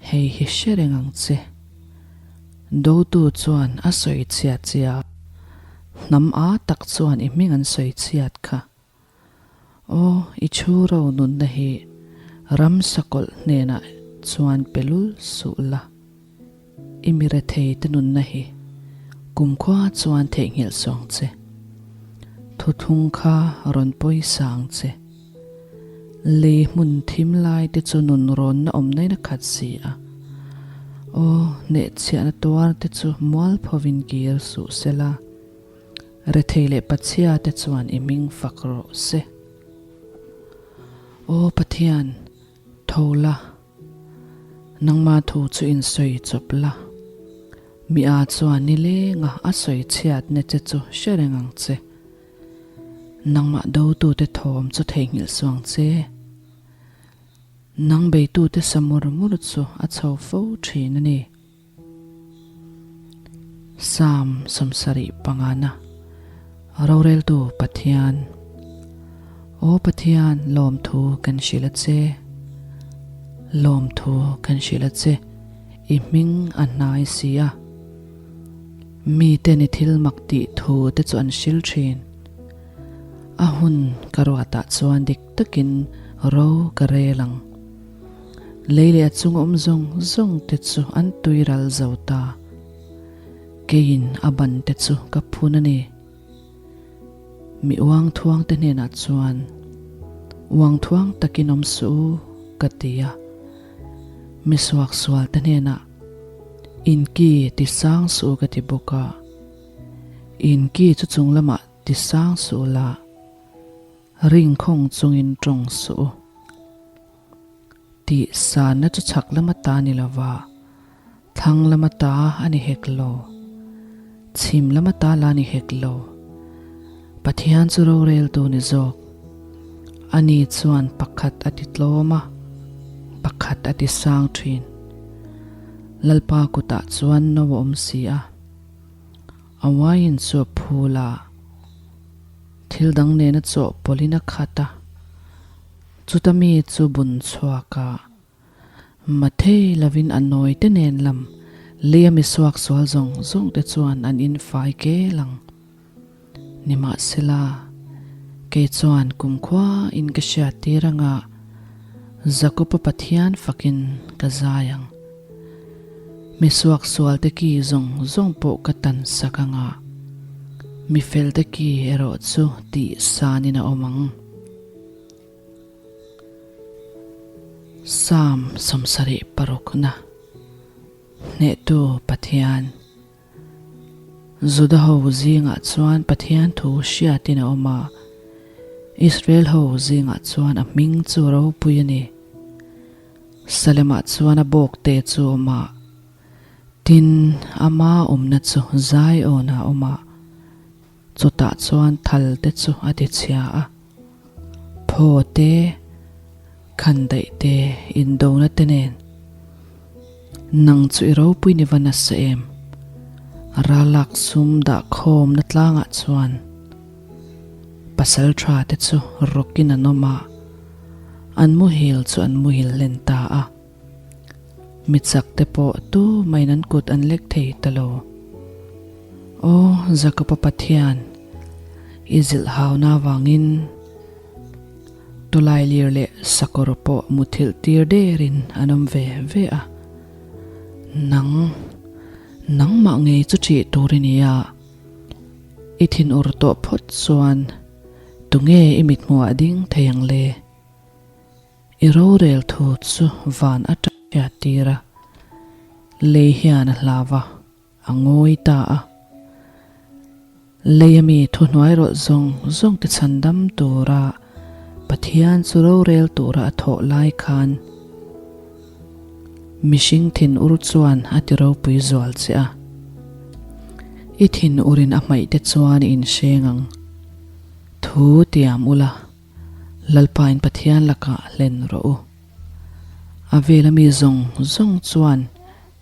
hei hi hre reng ang che. Dotu chuan a sawi chhiat che a, hnam a tak chuan i hming an sawi chhiat kha. Aw, i chhu ro nunna hi ram sakawlh hnenah chuan pe lul suh la. I mi rethei te nunna hi kumkhua chuan theihnghilh suang che. Thuthlung kha rawn pawisa ang che. Lei hmun thim lai te chu nun rawnna awm nain a khat si a. Aw, hnehchhiahna tuar te chu mualphovin kir suh sela. Rethei leh Pachhia te chuan i hming fak rawh se. Aw Pathian, tho la, nangma thu chu in sawi chawp la. Mi a chuan nilenga a sawi chhiatna che chu hre reng ang che. Nangmah dotute thawm chu theihnghilh suang che. Nang beitute sa mur mur chu a chho fo thin a ni. Psalm 75 na Roreltu Pathian Aw Pathian lawmthu kan hrilh a che Lawmthu kan hrilh a che I hming a hnai si a Miten i thil mak tih thu te chu an hril thin A hun ka ruatah chuan dik takin ro ka rel ang. Lei leh a chung awm zawng zawng te chu an tui ral zo ta. Keiin a ban te chu ka phun a ni. Mi uang thuang te hnenah chuan, Uang thuang takin awm suh u, ka ti a. Mi suaksual te hnenah, Inki ti sang suh u ka ti bawk a. Inki chu chung lamah ti sang suh u la. Ringkhawng chungin tawng suh u. Tih sanna chu chhak lama ta ni lova, thlang lama ta a ni hek lo, chhim lama ta la ni hek lo. Pathian chu roreltu ni zawk. Ani chuan pakhat a ti tlawm a, pakhat a ti sang thin. Lalpa kutah chuan no a awm si a. A wine chu a phul a, thil dang nena chawhpawlhin a khat a. Chuta mi chu bun chhuak a, Mathei lovin a nawi te nen lam lei a mi suak sual zawng zawng te chuan an in fai kel ang. Nimahsela, kei chuan kumkhua in ka hriat tir anga Jakob-a Pathian fakin ka zai ang. Mi suak sual te ki zawng zawng pawh ka tan sak anga mi fel te ki erawh chu tih sanin a awm ang. Psalm 76na Hnehtu Pathian Juda ho zingah chuan Pathian thu hriatin a awm a, Israel ho zingah chuan a hming chu ropui a ni. Salemah chuan a bawkte chu a awm a, tin, ama awmna chu Zion-ah a awm a. Chutah chuan thal te chu a ti chhia a, phaw te, khandaih te, indona te nen. Nang chu i ropui ni va nasa em? Ralak sum dah khawmna tlangah chuan pasal tha te chu rawkin an awm a, an muhil chu an muhil hlen ta a. Mi chak te pawh tu main an kut an lek thei ta lo. Aw Jakob-a Pathian, i zilh hauna avangin tawlailir leh sakawr pawh muthilh tir derin an awm ve ve a. Nang, nangmah ngei chu ṭih tur i ni a, i thinur tawh phawt chuan tunge i mithmuh ah ding thei ang le? I rorel thu chu van a hriat tir a, lei hian a hlau a, a ngawi ta a. Lei ami thuhnuai rawlh zawng zawng te chhandam tura Pathian chu rorel tura a thawh lai khan mihring thinur chuan a ti ropui zual che a. I thinurin a hmaih te chuan i inhreng ang. Thu tiam ula. Lalpain Pathian lakah hlen rawh u. A vela mi zawng zawng chuan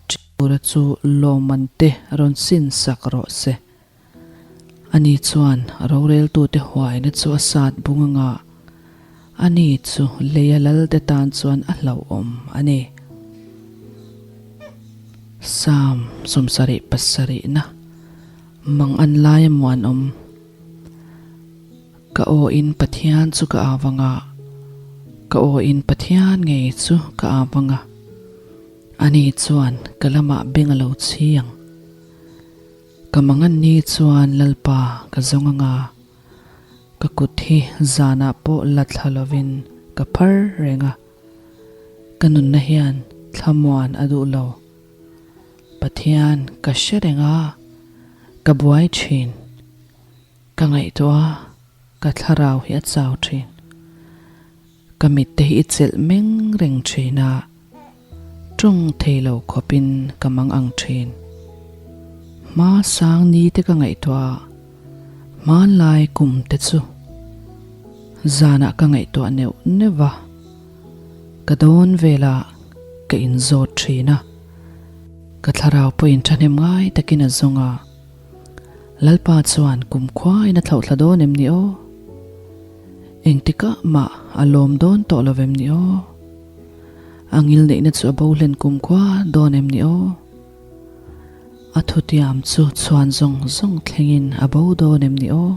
Ṭiura chu lawmman te rawn sin sak rawh se. Ani chuan roreltute huaina chu a sat bung anga ani chu leia lalte tan chuan a hlauhawm a ni. Psalm 77na Mang an laia muanawm. Ka aw in Pathian chu ka au anga, ka aw in Pathian ngei chu ka au anga, ani chuan ka lamah beng a lo chhi ang. Ka mangan ni chuan Lalpa ka zawng anga, ka kut hi zanah pawh la thla lovin ka phar reng a, ka nunna hian thlamuan a duh lo. Pathian ka hre reng a, ka buai thin. Ka ngaihtuah a, ka thlarau hi a chau thin. Ka mit te hi i chelh meng reng thin a, tawng thei lo khawpin ka mang ang thin. Hma sang ni te ka ngaihtuah a, hmanlai kum te chu zanah ka ngaihtuah neuh neuh va, ka dawn velah ka inzawt thin a, ka thlarau pawhin thahnem ngai takin a zawng a. Lalpa chuan kumkhuain a thlauhthla dawn em ni aw? Engtikah mah a lawm dawn tawh lo vem ni aw? A ngilneihna chu a bo hlen kumkhua dawn em ni aw? A thutiam chu chhuan zawng zawng thlengin a bo dawn em ni aw?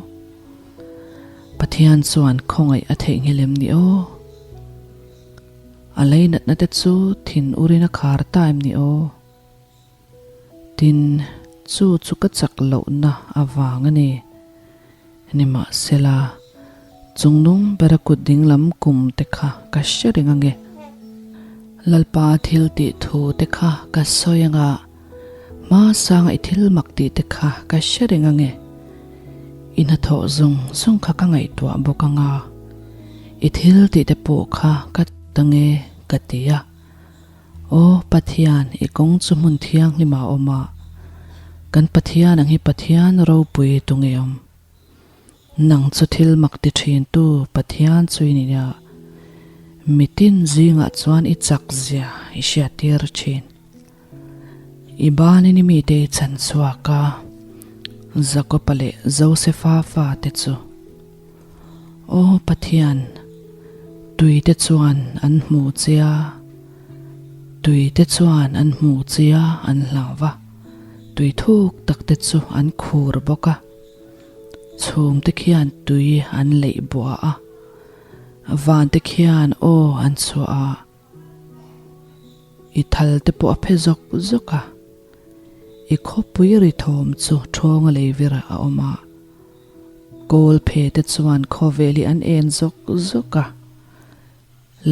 Pathian chuan khawngaih a theihnghilh em ni aw? A leinatna te chu thin urin a khar ta em ni aw? Tin, chu chu ka chak lohna avang a ni. Nimahsela, chungnung bera kut dinglam kum te kha ka hre reng ange. Lalpa thil tih thu te kha ka sawi anga, hmasanga i thil mak tih te kha ka hre reng ange. I hnathawh zawng zawng kha ka ngaihtuah bawk anga, i thil tih te pawh kha ka tange ka ti a. Aw Pathian, i kawng chu hmun thianghlim ah a awm a, kan Pathian ang hi Pathian ropui tu nge awm? Nang chu thil mak ti thintu Pathian chu i ni a, mitin zingah chuan i chak zia i hriattir thin. I banin i mite i chhan chhuak a, Jakoba leh Josefa fate chu. Aw Pathian, tuite chuan an hmu che a, tuite chuan an hmu che a, an hlau va, tui thuk takte chu an khur bawk a. Chhumte khian tui an leih buah a, vante khian aw an chhuah a, i thal te pawh a phe zawk zawk a, i khawpui ri thawm chu ṭhawnga lei virah a awm a, kawl phe te chuan khawvel hi an en zawk zawk a,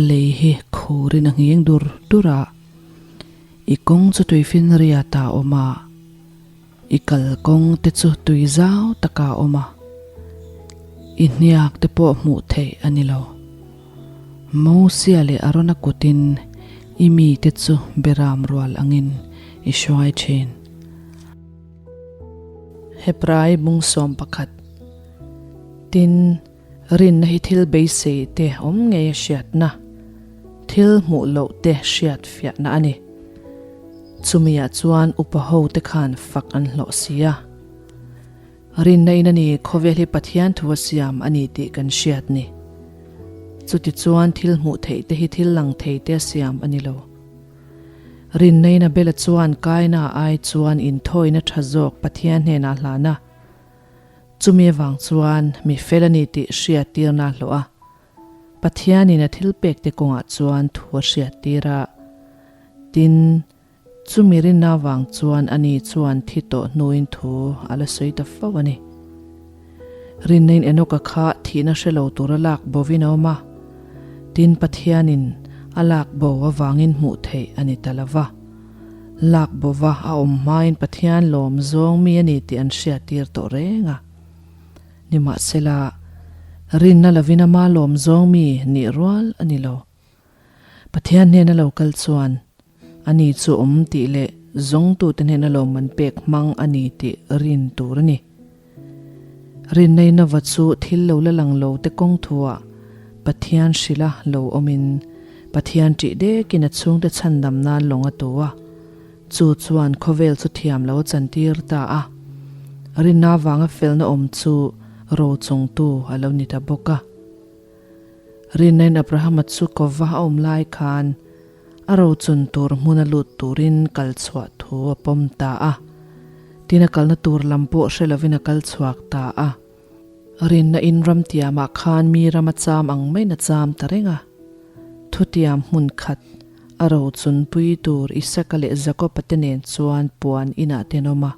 lei hi khurin a nghing dur dur a, i kawng chu tuifinriat ah a awm a, i kalkawng te chu tui zau takah a awm a, i hniak te pawh hmuh theih a ni lo. Mosia leh Arona kutin i mite chu beram rual angin i hruai thin. Hebrai bung 11 Tin, Rinna hi thil beisei te awm ngei a hriatna, thil hmuh loh te hriat fiahna a ni. Chumiah chuan upa ho te khan fak an hlawh si a. Rinna in a ni khawvel hi Pathian thu a siam a ni tih kan hriat ni. Chutichuan thil hmuh theih te hi thil lang thei te a siam a ni lo. Rinna in Abela chuan Kaina ai chuan inthawina tha zawk Pathian hnenah hlan a. Chumi avang chuan mi fel a ni tih hriattirna a hlawh a, Pathianin a thilpekte kawngah chuan thu a hriattir a. Tin, chumi rinna avang chuan ani chuan thi tawh hnuin thu a la sawi ta fo a ni. Rinnain Enoka kha thihna hre lo tura lak bovin a awm a, tin Pathianin a lak bo avangin hmuh theih a ni ta lo va. Lak bova a awm hmain Pathian lawm zawng mi a ni tih an hriattir tawh reng a. Nimahsela, rinna lovin ama lawm zawng mi nih rual a ni lo. Pathian hnena lo kal chuan ani chu awm tih leh zawngtute hnena lawmman pek hmang a ni tih rin tur a ni. Rinnaina va chu thil lo la lang lo te kawng thuah Pathian hrilha lo awmin Pathian ṭih dekin a chhungte chhandam nan lawng a tu a, chu chuan khawvel chu thiam lo a chantir ta a. Rinna vanga felna awm chu ro chungtu a lo ni ta bawk a. Rinnain Abrahama chu kawva a awm lai khan A rochun tur hmuna lut turin kal chhuah thu a pawm ta a. Tin a kalna tur lam pawh hre lovin a kal chhuak ta a. Rinna in ram tiamah khan mi ram a cham ang maiin a cham ta reng a. Thutiam hmun khat a rochun pui tur Isaka leh Jakoba te nen chuan puan inah te an awm a.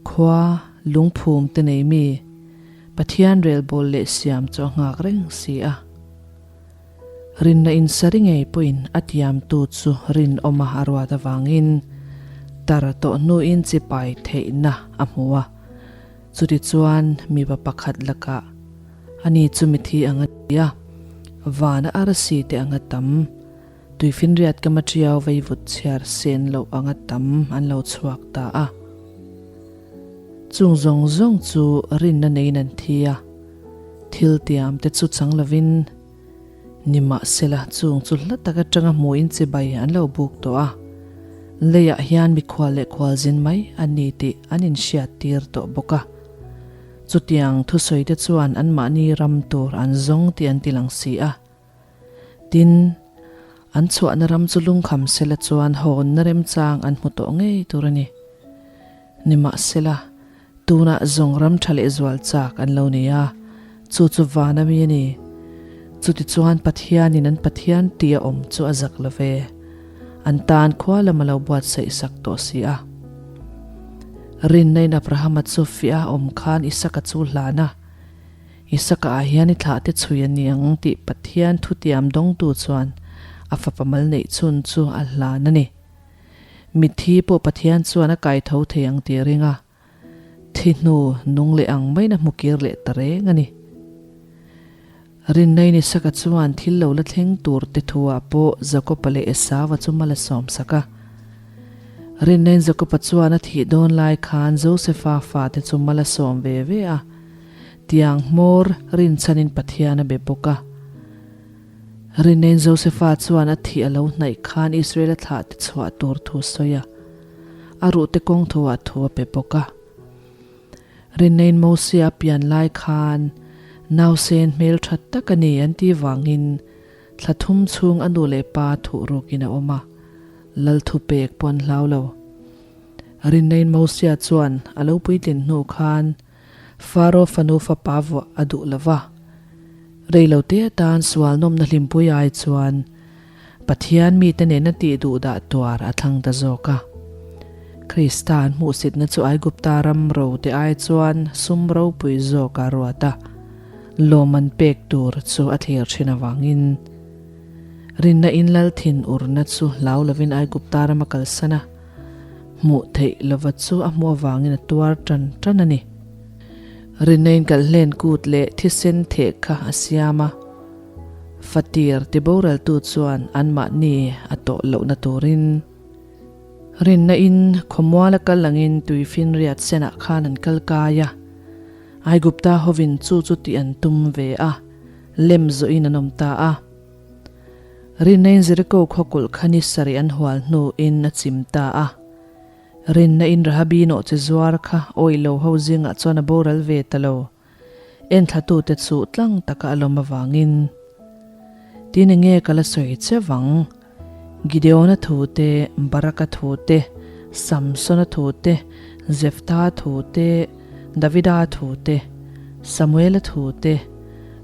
Khua lungphum te nei mi Pathian relbawl leh siam chu a nghak reng si a. Rinna insari ngei pawhin a tiamtu chu rinawma a ruat avangin tar tawh hnuin chipai theihna a hmu a. Chutichuan mipa pakhat lakah ani chu mithi ang a ti a, vana arsi te anga tam, tuifinriat kama ṭiau veivut chhiar sen loh anga tam an lo chhuak ta a. Chung zawng zawng chu rinna neiin an thi a. Thil tiam te chu chang lovin nimahsela chung chu hla tak atanga hmuhin chibai an lo buk tawh a, leiah hian mikhual leh khualzin mai an ni tih an inhriat tir tawh bawk a. Chutiang thusawi te chuan anmahni ram tur an zawng tih an ti lang si a. Tin, an chhuahna ram chu lungkham sela chuan hawnna remchang an hmu tawh ngei tur a ni. Nimahsela, tunah zawng ram tha leh zual chak an lo nei a, chu chu van ami a ni. Chutichuan Pathianin an Pathian tih a awm chu a zak lo ve. An tan khua lam a lo buatsaih sak tawh si a. Rinna-in Abrahama chu fiah a awm khan Isaka chu hlan a. Isaka ah hian i thlah te chhui a ni ang tih Pathian thutiam dawngtu chuan a fapa mal neih chhun chu a hlan a ni. Mitthi pawh Pathian chuan a kai tho thei ang tih a ring a, thi hnu nung leh ang maiin a hmu kir leh ta reng a ni. Rinnain Isaka chuan thil lo la thleng tur te thu ah pawh Jakoba leh Esauva chu mal a sawm sak a. Rinnain Jakoba chuan a thih dawn lai khan Josefa fate chu mal a sawm ve ve a. Tiang hmawr rinchhanin Pathian a be bawk a. Rinnein Josefa chuan a thih a lo hnaih khan Israel-a thlah te chhuah tur thu sawi a, a ruhte kawng thuah thu a pe bawk a. Rinnein Mosia a pian lai khan nausen hmeltha tak a ni an tih vangin thla thum chhung a nu leh pa thuh rukin a awm a, lal thupek pawh an hlau lo. Rinnein Mosia chuan a lo puitlin hnu khan Faro fanu fapa vuah a duh lo va. Reilote atan sual nawmna hlimpui ai chuan Pathian mite nena tih duh dah tuar a thlang ta zawk a. Krista an hmuhsitna chu Aigupta ram rote ai chuan sum ropui zawk a ruat a, lawm an pek tur chu a thlir thin avangin rinna in lal thin urna chu hlau lovin Aigupta ram a kalsan a. Hmuh theih lova chu a hmuh avangin a tuar tan tan a ni. Rinna in kalhlen kut leh thisen theh kha a siam a, fatir ti boraltu chuan anmahni a tawh lohna turin rinna in khawmual a kal angin tuifinriat senah khan an kal kai a. Aigupta hovin chu chu tih an tum ve a, lem zawhin an awm ta a. Rinna in Jeriko khawkulh kha ni sarih an hual hnuin a chim ta a. Rinna in Rahabi nawhchi zuar kha awih lo ho zingah chuan a boral ve ta lo. Enthlatute chu tlang taka a lawm avangin, Tin enge ka la sawi che vang? Gideona thu te, Baraka thu te, Samsona thu te, Jeftha thu te, Davida thu te, Samuela thu te,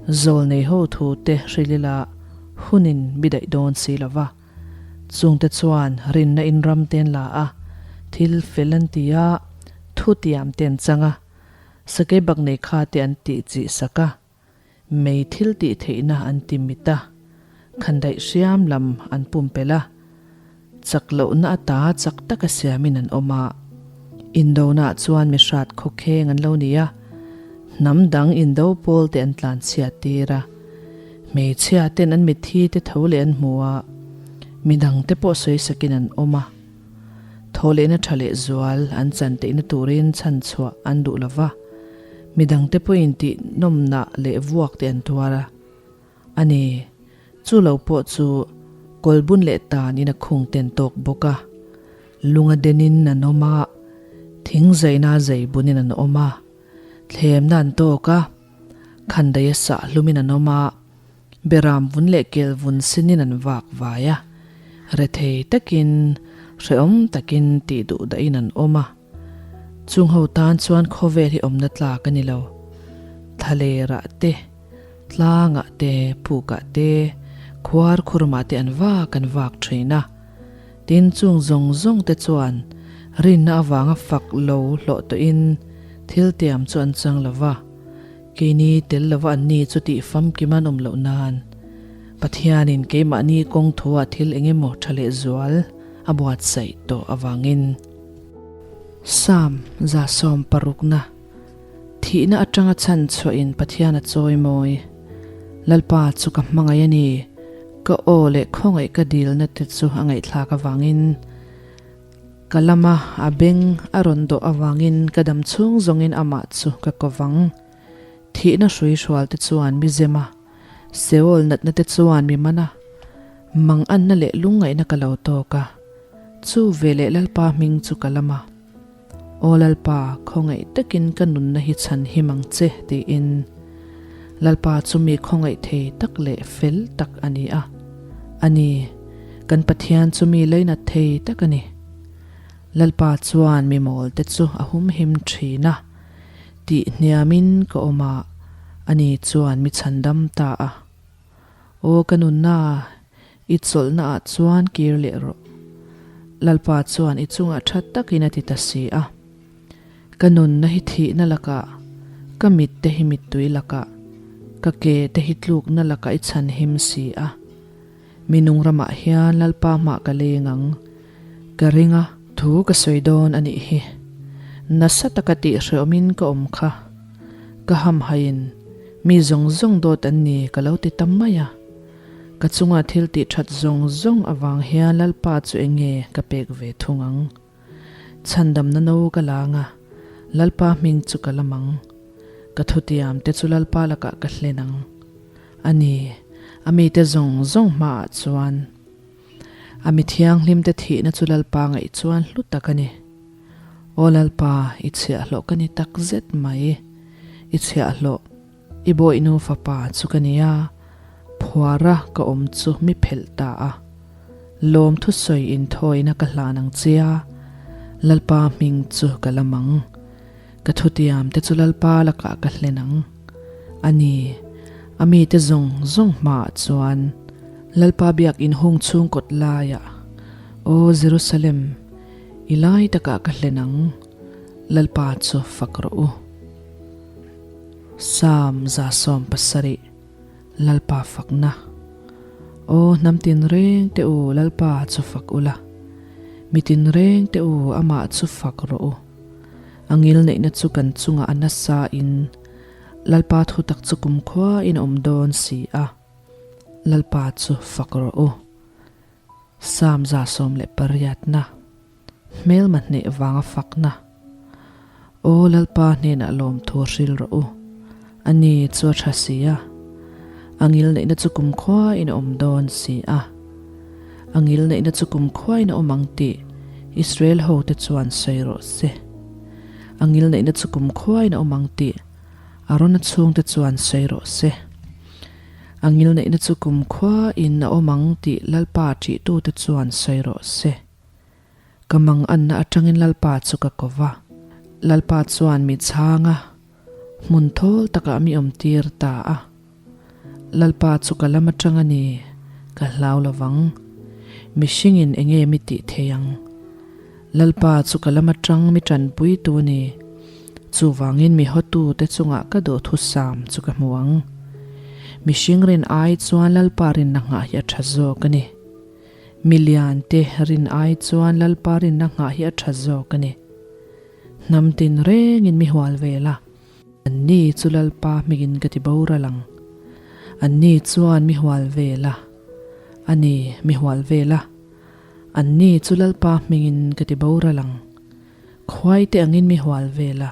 Zawlnei ho thu te hrilh hunin mi daih dawn si lo va. Chungte chuan rinna in ram te an la a, thil fel an ti a, thu tiam te an chang a, sakei bak nei kha te an tih chih sak a, mei thil tih theihna an ti mit a, khandaih hriam lam an pumpelh a, chak lohna ata chak taka siamin an awm a. Indona chuan mi hrat khawkheng an lo ni a, hnam dang indo pawl te an tlan chhiat tir a. Hmeichhia ten an mitthi te tho leh an hmu a, midang te pawh sawi sakin an awm a. Thaw lehna tha leh zual an chan teihna turin chhan chhuah an duh lo va, midang te pawhin tih nawmna leh vuak te an tuar a. A ni, chu lo pawh chu kawlbun leh tan in a khung ten tawk bawk a, lunga denin an awm a, thing zaina zei bunin an awm a, thlemna an tawk a, khandaih a sah hlumin an awm a, beram vun leh kel vun sinin an vak vai a, rethei takin, hrehawm takin tih duh dahin an awm a. Chung ho tan chuan khawvel hi awmna tlak a ni lo. Thlalerah te, Tlangah te, pukah te, khuar khurmah te an vak an vak thin a. Tin, chung zawng zawng te chuan rinna avanga fak lo hlawh tawhin thil tiam chu an chang lo va. Keini tel lova an ni chu tih famkim an awm loh nan Pathianin keimahni kawng thuah thil eng emaw tha lehzual a buatsaih tawh avangin. Psalm 160na. Thihna atanga chhan chhuahin Pathian a chawi mawi. Lalpa chu ka hmangaih a ni. Ka aw leh khawngaih ka dilna te chu a ngaihthlak avangin, ka lama a beng a rawn dawh avangin ka dam chhung zawngin amah chu ka ko vang. Thihna hrui hrual te chuan mi zem a, Seol natna te chuan mi man a, manganna leh lungngaihna ka lo tawk a, chu veleh Lalpa hming chu ka lam a. Aw Lalpa, khawngaih takin ka nunna hi chhan him ang che, tiin. Lalpa chu mi khawngaih thei tak leh fel tak a ni a. A ni, kan Pathian chu mi leinat thei tak a ni. Lalpa chuan mi mawlte chu a humhim thin a, tih hniamin ka awm a, ani chuan mi chhandam ta a. Aw ka nunna, i chawlhna ah chuan kir leh rawh. Lalpa chuan i chungah tha takin a ti ta si a. Ka nunna hi thihna lakah, ka mit te hi mittui lakah, ka ke te hi tlukna lakah i chhan him si a. Mi nung ramah hian Lalpa hmah ka leng ang. Ka ring a, thu ka sawi dawn a nih hi. Nasa taka tih hrehawmin ka awm kha. Ka hamhaiin mi zawng zawng dawt an ni ka lo ti ta mai a. Ka chunga thil tih that zawng zawng avang hian Lalpa chu eng nge ka pek ve thung ang? Chhandamna no ka lang a, Lalpa hming chu ka lam ang. Ka thutiam te chu Lalpa lakah ka hlen ang. A ni, a mite zawng zawng hmaah chuan. A mi thianghlim te thihna chu Lalpa ngaih chuan hlu tak a ni. Aw Lalpa, i chhiahhlawh ka ni tak zet mai. I chhiahhlawh, i bawihnu fapa chu ka ni a, phuara ka awm chu mi phelh ta a. Lawm thusawi inthawina ka hlan ang che a, Lalpa hming chu ka lam ang. Ka thutiam te chu Lalpa lakah ka hlen ang. A ni, a mite zawng zawng hmaah chuan Lalpa biak inhung chhung kawt laiah, Aw Jerusalem, i lai takah ka hlen ang, Lalpa chu fak rawh u. Psalm 170, Lalpa fakna. Aw hnam tinreng te u, Lalpa chu fak ula. Mi tinreng te u, amah chu fak rawh u. A ngilneihna chu kan chungah a nasa in Lalpa thutak chu kumkhua in a awm dawn si a. Lalpa chu fak rawh u. Psalm 118 na Hmelma hneh vanga fakna. Aw Lalpa hnenah lawmthu hril rawh u. A ni chu a tha si a. A ngilneihna chu kumkhua in a awm dawn si a. A ngilneihna chu kumkhua in a awm ang tih Israel hote chuan sawi rawh se. A ngilneihna chu kumkhua in a awm ang tih Arona chhungte chuan sawi rawh se. A ngilneihna chu kumkhua in a awm ang tih Lalpa ṭihtute chuan sawi rawh se. Ka manganna aṭangin Lalpa chu ka ko va. Lalpa chuan mi chhang a, hmun thawl takah mi awmtir ta a. Lalpa chu ka lam aṭang a ni, ka hlau lo vang. Mihringin eng nge mi tih thei ang? Lalpa chu ka lam aṭang mi ṭanpuitu a ni. Chuvangin mi hawtute chungah ka duhthusam chu ka hmu ang. Mihring rin ai chuan Lalpa rinna nghah hi a ṭha zawk a ni. Mi lian te rin ai chuan Lalpa rinna nghah hi a tha zawk a ni. Hnam tin rengin mi hual vel a. Anni chu Lalpa hmingin ka ti boral ang. Anni chuan mi hual vel a. A ni, mi hual vel a. Anni chu Lalpa hmingin ka ti boral ang. Khuai te angin mi hual vel a.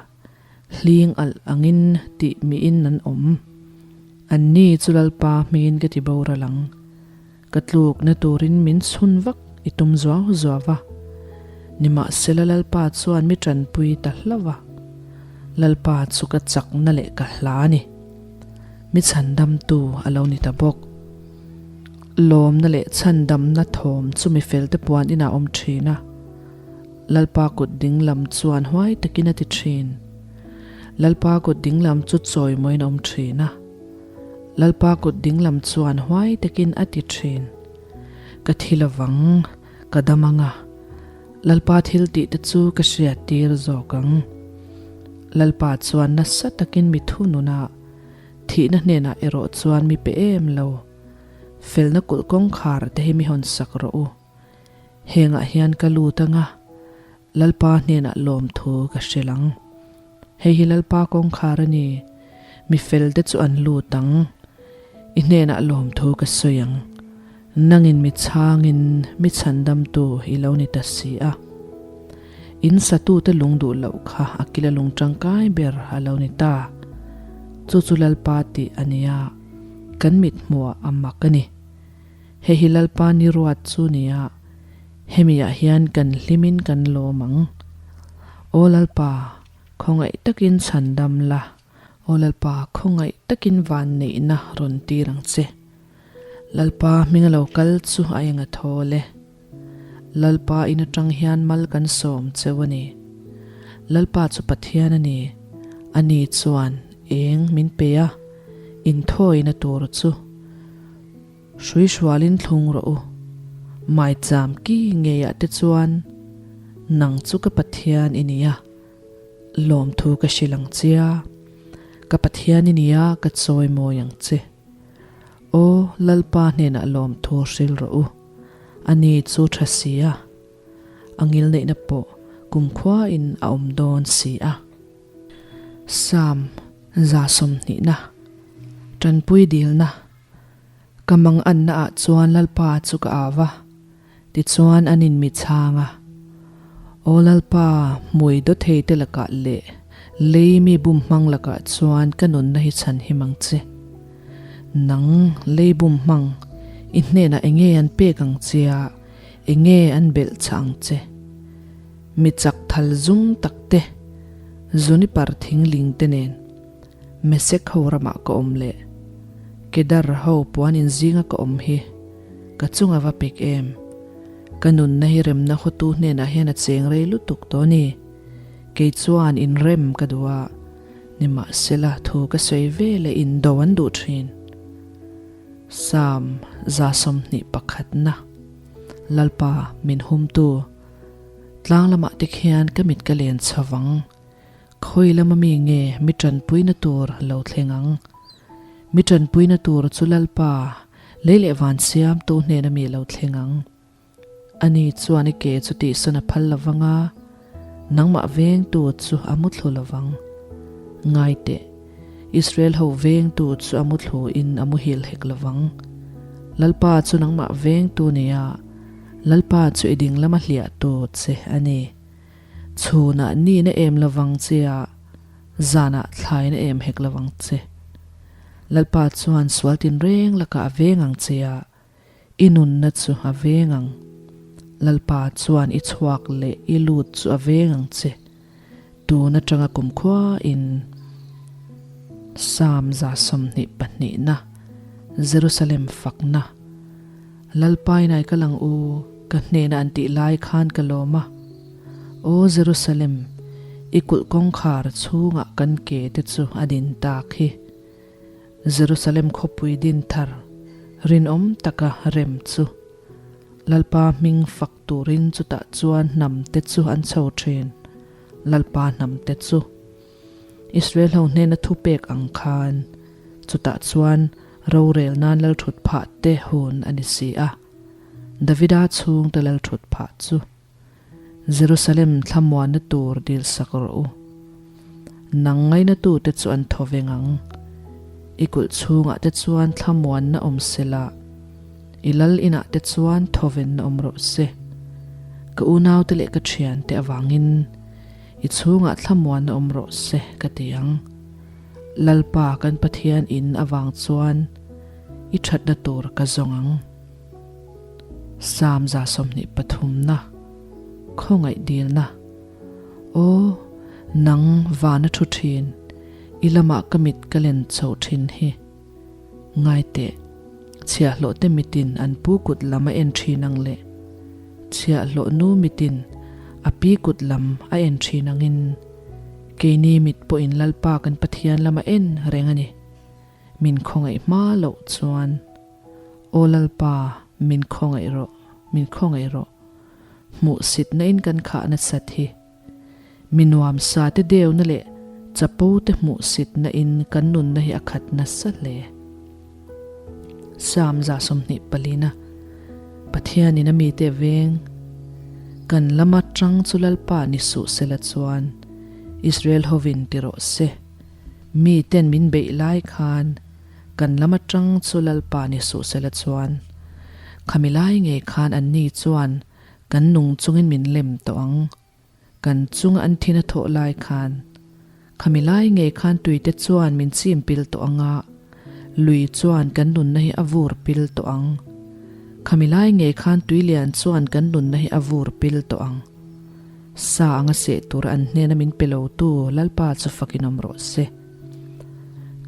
Hling alh angin tih miin an awm. Anni chu Lalpa hmingin ka ti boral ang. Ka tlukna turin min chhun vak i tum zuau zuau va. Nimahsela Lalpa chuan mi tanpui ta hlauh va. Lalpa chu ka chakna leh ka hla a ni. Mi chhandamtu a lo ni ta bawk. Lawmna leh chhandamna thawm chu mi felte puan inah a awm thin a. Lalpa kut dinglam chuan huai takin a ti thin. Lalpa kut dinglam chu chawimawiin a awm thin a. Lalpa kut dinglam chuan huai takin a ti thin. Ka thi lovang, ka dam ang a, Lalpa thil tih te chu ka hriat tir zawk ang. Lalpa chuan nasa takin mi thunun a, thihna hnenah erawh chuan mi pe em lo. Felna kulh kawngkhar te hi mi hawn sak rawh u. Hengah hian ka lut ang a, Lalpa hnenah lawmthu ka hrilh ang. Hei hi Lalpa kawngkhar a ni, mi felte chu an lut ang. I hnenah lawmthu ka sawi ang. Nangin mi chhangin mi chhandamtu i lo ni ta si a. In satute lung duh loh kha a kila lung tangkai ber a lo ni ta. Chu chu Lalpa tih a nia, kan mithmuah a mak a ni. Hei hi Lalpa ni ruat chu nia, hemiah hian kan hlimin kan lawm ang. Aw Lalpa, khawngaih takin chhandam la, Aw Lalpa, khawngaih takin vanneihna rawn tir ang che. Lalpa hming a lo kal chu a eng a thawl e. Lalpa in atang hian mal kan sawm cheu a ni. Lalpa chu Pathian a ni, ani chuan eng min pe a, inthawina tur chu. Hrui hrualin thlung rawh u. Maicham ki ngeiah te chuan nang chu ka Pathian i ni a, lawmthu ka hrilh ang che a, ka Pathian i ni a, ka chawi mawi ang che. Aw, Lalpa hnenah lawmthu hrilh rawh u, ani chu tha si a, a ngilneihna pawh kumkhuain a awm dawn si a. Psalm 120na, Tanpui dilna. Ka manganna ah chuan Lalpa chu ka au va, tichuan an in mi chhang a. Aw Lalpa, hmui dawthei te lakah leh Lei mi bum hmang lakah chuan ka nunna hi chhan him ang che. Nang lei bum hmang, i hnenah enge an pek ang che a, enge an belh chah ang che? Mi chak thal zum tak te, Zunipar thingling te nen Mesek ho ramah ka awm leh Kedar ho puan inzinga ka awm hi ka chunga va pek em? Ka nunna hi remna hotu hnenah hian a cheng rei lutuk tawh a ni. Kei chuan inrem ka duh a, nimahsela thu ka sawi ve leh indo an duh thin. Psalm 21na Lalpa min humtu, tlang lamah te khian ka mit ka len chho vang. Khawi lama mi nge mi tanpuina tur lo thleng ang? Mi tanpuina tur chu Lalpa, lei leh van siamtu hnena mi lo thleng ang. Ani chuan i ke chu tihsawn a phal lo vang a, nangmah vengtu chu a muthlu lo vang. Ngai teh, Israel ho vengtu chu a muthlu in a muhil hek lo vang. Lalpa chu nangmah vengtu nia, Lalpa chu i ding lama hliahtu che a ni. Chhunah nihna em lo vang che a, zanah thlaina em hek lo vang che. Lalpa chuan sual tinreng lakah a veng ang che a, i nunna chu a veng ang. Lalpa chuan i chhuak leh i lut chu a veng ang che. Tun atanga kumkhua in Psalm 122na, Jerusalem fakna, Lalpa inai ka lang u, ka hnena an tih lai khan ka lawm a. Aw Jerusalem, i kulh kawngkhar chhungah kan ke te chu a din tak hi. Jerusalem khawpui din thar rinawm taka rem chu. Lalpa hming fak turin chutah chuan hnam te chu an chho thin, Lalpa hnam te chu. Israel ho hnena thupek ang khan chutah chuan rorel nan lalthut phah te hun a ni si a, Davida chhungte lalthut phah chu Jerusalem thlamuanna tur dil sak rawh u. Nang ngainatute chu an thaw veng ang. I kulh chhungah te chuan thlamuanna awm se la, i lal inah te chuan thawvenna awm rawh se. Ka unaute leh ka thiante avangin I chhungah thlamuanna awm rawh se ka ti ang. Lalpa kan Pathian in avang chuan i thatna tur ka zawng ang. Psalm 23 na, Khawngaih dilna. Aw, nang vana thu thin, i lamah ka mit ka len chho thin hi. Ngai teh, chhiahhlawh te mitin an pu kut lam a en thin ang leh chhiahhlawh nu mitin a pi kut lam a en thin angin keini mit pawhin Lalpa kan Pathian lam a en reng a ni. Min khawngaih hma loh chuan, Aw Lalpa, min khawngaih rawh, min khawngaih rawh. Hmuhsitna in kan khah nasat hi. Mi nuamsa te deuna leh chapo te hmuhsitna in kan nunna hi a khat nasa hle. Psalm 24 na Pathian in a mite veng kan lama tang chu Lalpa ni suh sela chuan Israel hovin ti rawh se. Mi ten min beih lai khan kan lama tang chu Lalpa ni suh sela chuan khami lai ngei khan anni chuan Kan nung chungin min lem tawh ang. Kan chunga an thin a thawh lai khan, khami lai ngei khan tuite chuan min chim pil tawh ang a, lui chuan kan nunna hi a vur pil tawh ang. Khami lai ngei khan tui lian chuan kan nunna hi a vur pil tawh ang. Sa anga seh tura an hnena min pe lotu Lalpa chu fakin awm rawh se.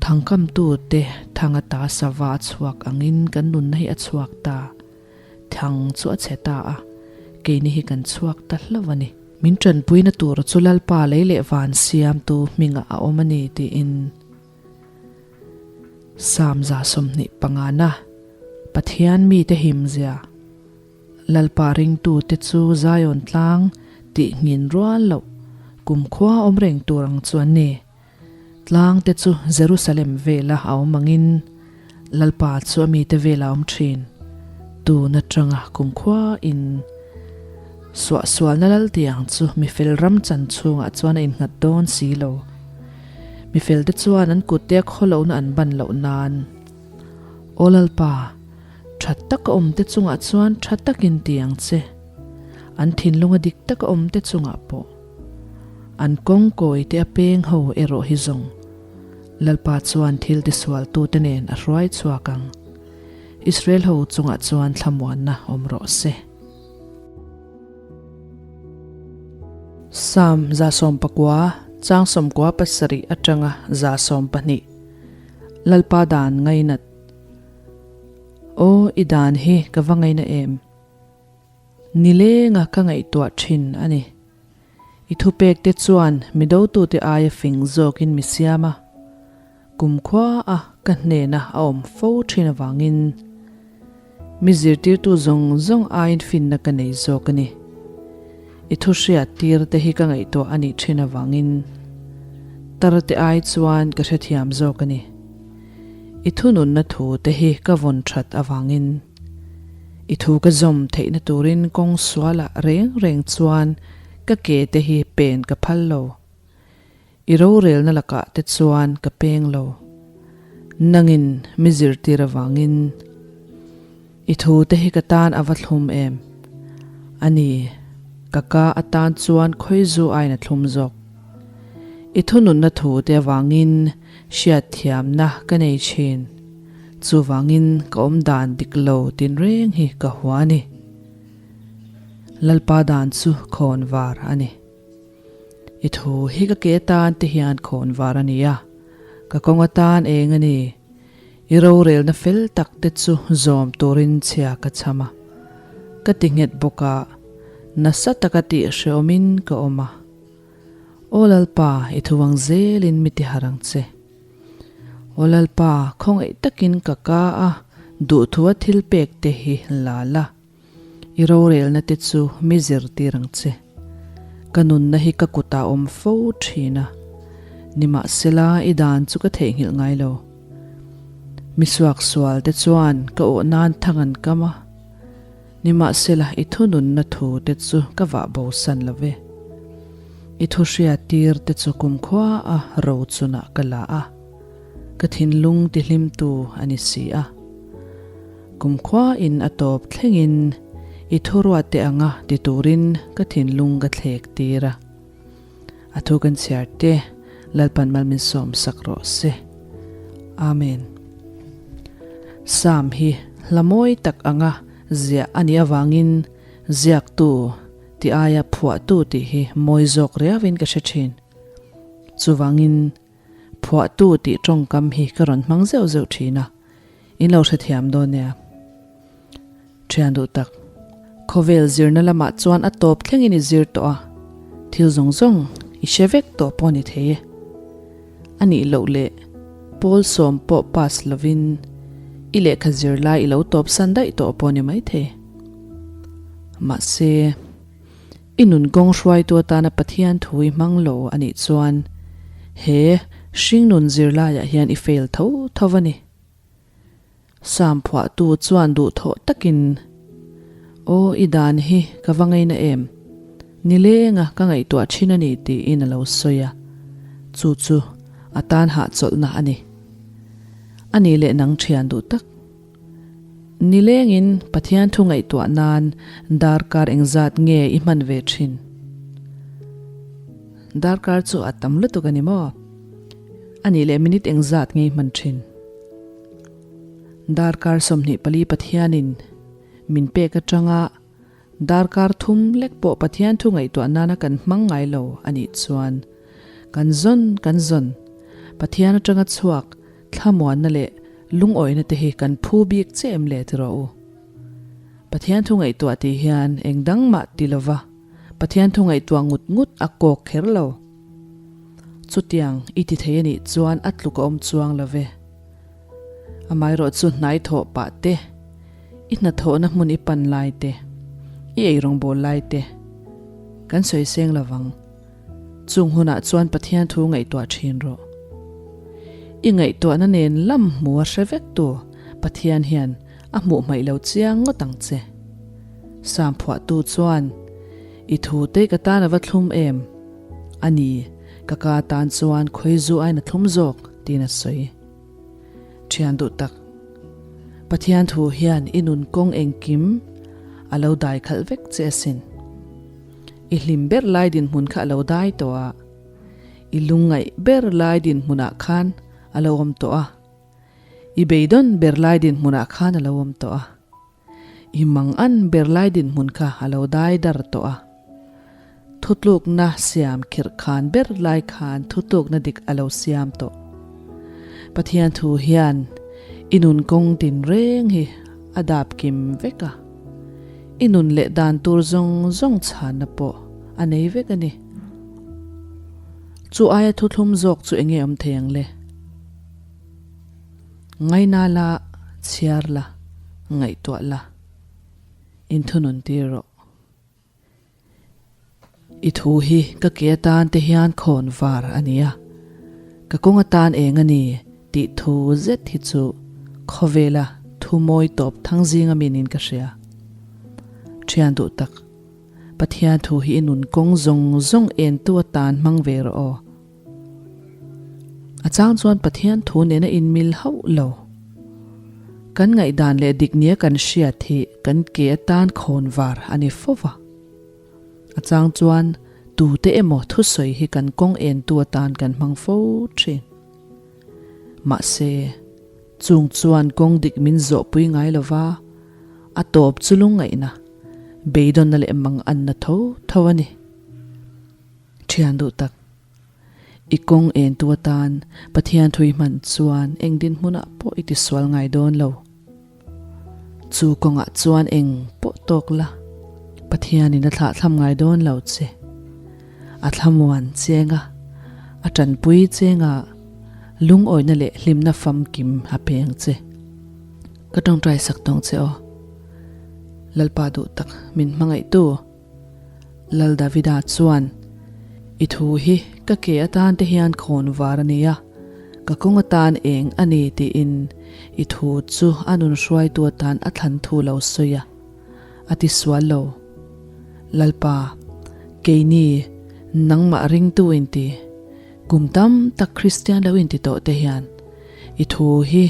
Thangkamtute thang ata sava a chhuak angin kan nunna hi a chhuak ta. Thang chu a chhe ta a, keini hi kan chhuak ta hlauh a ni. Min tanpuina tur chu Lalpa lei leh van siamtu hmingah a awm a ni tiin Psalm 25 na Pathian mite himzia Lalpa ringtute chu Zion tlang tih nghin rual loh kumkhua awm reng tur ang chu an ni. Tlang te chu Jerusalem vela a awm angin Lalpa chu a mite vela a awm thin. Tun atanga kumkhua in suahsualna lal tiang chu mifel ram chan chhungah chuan a innghat dawn si lo. Mifel te chuan an kutte a khawlohna an ban loh nan. Aw Lalpa, tha taka awm te chungah chuan tha takin ti ang che. An thinlunga dik taka awm te chungah pawh. An kawng kawi te a peng ho erawh hi zawng Lalpa chuan thil tisualtute nen a hruai chhuak ang. Israel ho chungah chuan thlamuanna awm rawh se. Psalm 119, chang 17 atanga 120. Lalpa dan ngainat. Aw, i dan hi ka va ngaina em? Nilenga ka ngaihtuah thin a ni. I thupekte chuan mi dotute aia fing zawkin mi siam a, kumkhua a ka hnena a awm fo thin avangin mi zirtirtu zawng zawng aiin finna ka nei zawk a ni. I thu hriat tir te hi ka ngaihtuah a nih thin avangin tarte ai chuan ka hrethiam zawk a ni. I thununna thu te hi ka vawn that avangin. I thu ka zawm theihna turin kawng sualah reng reng chuan ka ke te hi pen ka phal lo. I rorelna lakah te chuan ka peng lo. Nangin mi zirtir avangin i thu te hi ka tan a va thlum em? A ni, ka ka atan chuan khawizu aiin a thlum zawk. I thununna thu te avangin hriatthiamna ka nei thin. Chuvangin ka awm dan dik lo tinreng hi ka hua a ni. Lalpa dan chu khawn var a ni. I thu hi ka ke atan te hian khawn var a ni a, ka kawng atan eng a ni. I rorelna fel tak te chu zawm turin chhia ka chham a, ka ti nghet bawk a, nasa taka tih hreawmin ka awm a. Aw Lalpa, i thu ang zelin mi ti harh ang che. Aw Lalpa, khawngaih takin ka ka a, duhthua thil pek te hi la la. I rorelna te chu mi zirtir ang che. Ka nunna hi ka kutah awm fo thin a, nimahsela i dan chu ka theihnghilh ngai lo. Mi suaksual te chuan ka awh nan thang an kam a, Nimahsela i thununna thu te chu ka vah bosan lo ve. I thu hriattir te chu kumkhua a ro chunah ka la a, ka thinlung tihlimtu a ni si a. Kumkhua in a tawp thlengin i thuruatte anga ti turin ka thinlung ka thlek tir a. A thu kan chhiar te Lalpan mal min sawm sak rawh se. Amen. Psalm hi hla mawi tak anga ziah a nih avangin ziaktu tih aia phuahtu tih hi mawi zawk riauin ka hre thin. Chuvangin phuahtu tih tawngkam hi ka rawn hmang zeuh zeuh thin a, in lo hrethiam dawn nia. Thian duh tak, khawvel zirna lamah chuan a tawp thlengin i zir tawh a, thil zawng zawng i hre vek tawh pawh ni thei e. A nih loh leh pawl sawm pawh pass lovin i lehkha zir lai i lo tawp san daih tawh pawh ni maithei. Mahse, i nun kawng hruaitu atana Pathian thu i hmang lo a nih chuan he hringnun zirlaiah hian i fail tho tho a ni. Sam phuahtu chuan duhthawh takin, Aw, i dan hi ka va ngaina em? Nilenga ka ngaihtuah thin a ni tiin a lo sawi a. Chu chu a tan hahchawlhna a ni. A nih leh nang thian duh tak. Nilengin Pathian thu ngaihtuah nan darkar engzat nge i hman ve thin? Darkar chu a tam lutuk a ni maw? A nih leh minute engzat nge i hman thin? Darkar 24 Pathianin min pek atanga darkar thum lek pawh Pathian thu ngaihtuah nana kan hmang ngai lo a nih chuan kan zawn kan zawn Pathian atanga chhuak thlamuanna leh lungawina te hi kan phu bik che em le ti rawh u. Pathian thu ngaihtuah tih hian eng dang mah ti lova Pathian thu ngaihtuah ngut ngut a kawk kher lo. Chutiang i ti thei a nih chuan a tluk a awm chuang lo ve. Amaherawh chu hnai thawh pah te, i hnathawhna hmun i pan lai te, i eirawngbawl lai te kan sawi seng lo vang. Chung hunah chuan Pathian thu ngaihtuah thin rawh. I ngaihtuahna nen lam hmu a hre vek tu Pathian hian a hmuh hmaih lo chiang ngawt ang che. Sam phuahtu chuan, I thu te ka tan a va thlum em? A ni, ka ka tan chuan khawizu aiin a thlum zawk, tiin a sawi. Thian duh tak, Pathian thu hian i nun kawng engkim a lo dai khalh vek che asin. I hlim ber lai dinhmun kha a lo dai tawh a. I lungngaih ber lai dinhmunah khan a lo awm tawh a. I beidawn ber lai dinhmunah khan a lo awm tawh a. I mangan ber lai dinhmun kha a lo dai dar tawh a. Thutlukna siam khirh khan ber lai khan thutlukna dik a lo siam tawh. Pathian thu hian i nun kawng tinreng hi a dap kim vek a. I nun leh dan tur zawng zawng chhanna pawh a nei vek a ni. Chu aia thuthlum zawk chu enge awm thei ang le? Ngaina la, chhiar la, ngaihtuah la, inthunun tir rawh. I thu hi ka ke atan te hian khawn var a ni a, ka kawng atan eng a ni tih thu zet hi chu khawvela thu mawi tawp thang zinga min in ka hria. Thian duh tak, Pathian thu hi i nun kawng zawng zawng entu atan hmang ve rawh aw. A chang chuan Pathian thu nena inmil hauh lo. Kan ngaihdan leh dik nia kan hriat hi kan ke atan khawn var a ni fo va. A chang chuan tute emaw thusawi hi kan kawng entu atan kan hmang fo thin. Mahse, chung chuan kawng dik min zawhpui ngai lo va, a tawp chu lungngaihna, beidawnna leh manganna tho tho a ni. Thian duh tak, i kawng entu atan Pathian thui hman chuan eng dinhmunah pawh i tisual ngai dawn lo. Chu kawngah chuan eng pawh tawk la, Pathianin a thlahthlam ngai dawn lo che. A thlamuan chenga, a tanpui chenga lungawina leh hlimna famkim a peng che. Ka tawngtai sak tawng che aw. Lalpa duh tak min hmangaihtu. Lal Davida chuan, I thu hi ka ke atan te hian khawn var a ni a, ka kawng atan eng a ni tiin i thu chu a nun hruaitu atan a thlan thu lo sawi a, a ti sual lo. Lalpa, keini nangmah ringtu inti, kum tam tak Kristian lo inti tawh te hian i thu hi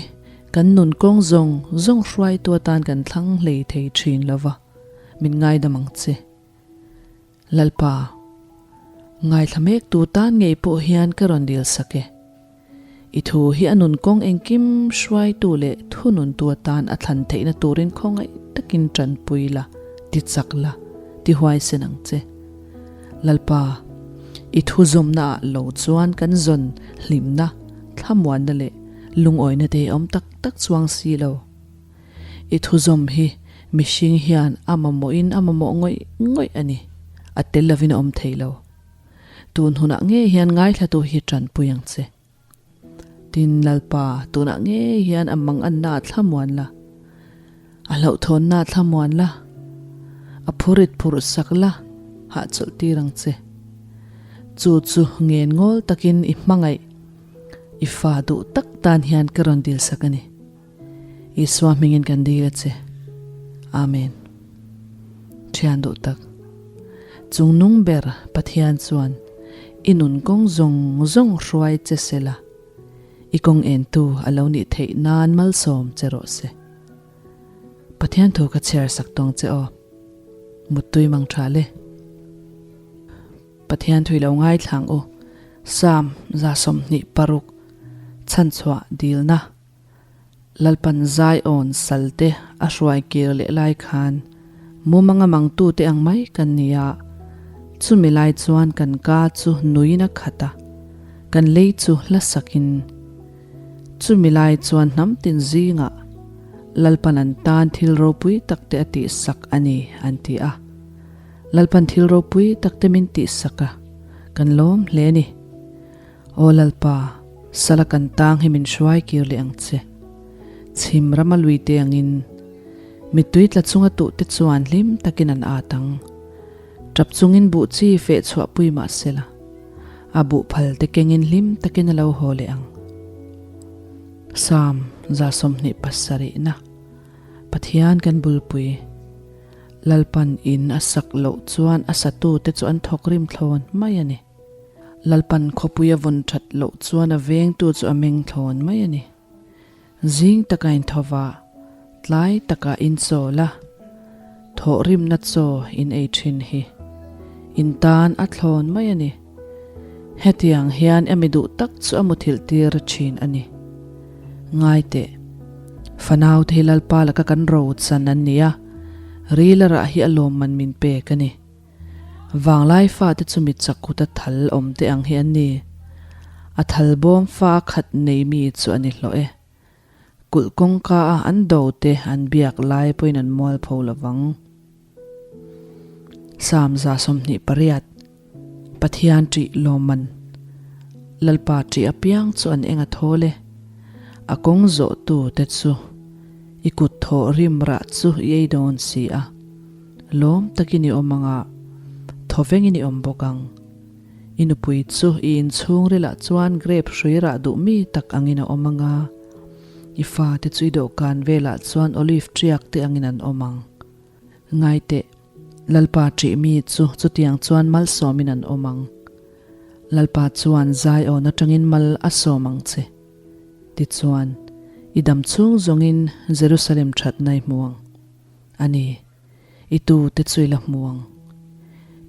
kan nun kawng zawng zawng hruaitu atan kan thlang hlei thei thin lo va. Min ngaidam ang che. Lalpa, ngaithla mek tu tan ngei pawh hian ka rawn dil sak e. I thu hi a nun kawng engkim hruaitu leh thununtu atan a thlan theihna turin khawngaih takin tanpui la, ti chak la, ti huaisen ang che. Lalpa, i thu zawmna ah lo chuan kan zawn hlimna, thlamuanna leh lungawina te hi awm tak tak chuang si lo. I thuzawm hi mihring hian a mamawhin a mamawh ngawih ngawih a ni. A tel lovin a awm thei lo. Tun hunah ngei hian ngaithlatu hi tanpui ang che. Tin, Lalpa, tunah ngei hian a manganna a thlamuan la, a hlauhthawnna a thlamuan la, a phurit phurh sak la, hahchawlh tir ang che. Chu chu ngen ngawl takin i hmangaih, i fa duh tak tan hian ka rawn dil sak a ni. Isua hmingin kan dil a che. Amen. Thian duh tak. Chung nung ber Pathian chuan i nun kawng zawng zawng hruai che se la, i kawng entu a lo nih theih nan malsawm che rawh se. Pathian thu ka chhiar sak tawng che aw. Muttui mang tha le. Pathian thui lo ngaithlang u. Psalm 26 Chhanchhuah dilna. Lalpan Zion salte a hruai kir leh lai khan mumanga mangtute ang mai kan ni a, chumi lai chuan kan ka chu nuin a khat a, kan lei chu hla sakin. Chumi lai chuan hnam tin zingah Lalpan an tan thil ropui takte a tihsak a ni, an ti a. Lalpan thil ropui takte min tihsak a, kan lawm hle a ni. Aw Lalpa, sala kan tang hi min hruai kir leh ang che. Chhim rama lui te angin, mittui tla chunga tuh te chuan hlim takin an at ang. Tap chungin buh chi feh chhuah pui mah sela, a buh phal te kengin hlim takin a lo haw leh ang. Psalm 27 na Pathian kan bulpui. Lalpan in a sak loh chuan a satute chu an thawk rim thlawn mai a ni. Lalpan khawpui a vawn that loh chuan a vengtu chu a meng thlawn mai a ni. Zing taka inthawva, tlai taka inchawl a, thawhrimna chaw in ei thin hi in tan a thlawn mai a ni. Hetiang hian a mi duh tak chu a muthilh tir thin a ni. Ngai teh. Fanau te hi Lalpa laka kan ro chan an ni a, ril a rah hi a lawmman min pek a ni. Vanglai fate chu mi chak kuta thal awm te ang hi an ni. A thal bawm fa a khat nei mi chu a ni hlawh e. Kulh kawngka a an do te an biak lai pawhin an mual pho lo vang. Psalm 28 Pathian ṭih lawmman Lalpa ṭih apiang chu an eng a thawl e. A kawng zawhtu te chu i kut thawh rim rah chu i ei dawn si a. Lawm takin i awm ang a, thawvengin i awm bawk ang. I nupui chu i inchhungrilah chuan grape hrui rah duh mi tak angin a awm ang a, i fate chu i dawhkan velah chuan olive ṭiak te angin an awm ang. Ngai teh, Lalpa ṭih mi chu chutiang chuan malsawmin an awm ang. Lalpa chuan Zion aṭangin mal a sawm ang che. Tichuan, i dam chhung zawngin Jerusalem ṭhatna i hmu ang. A ni, i tute chu i la hmu ang.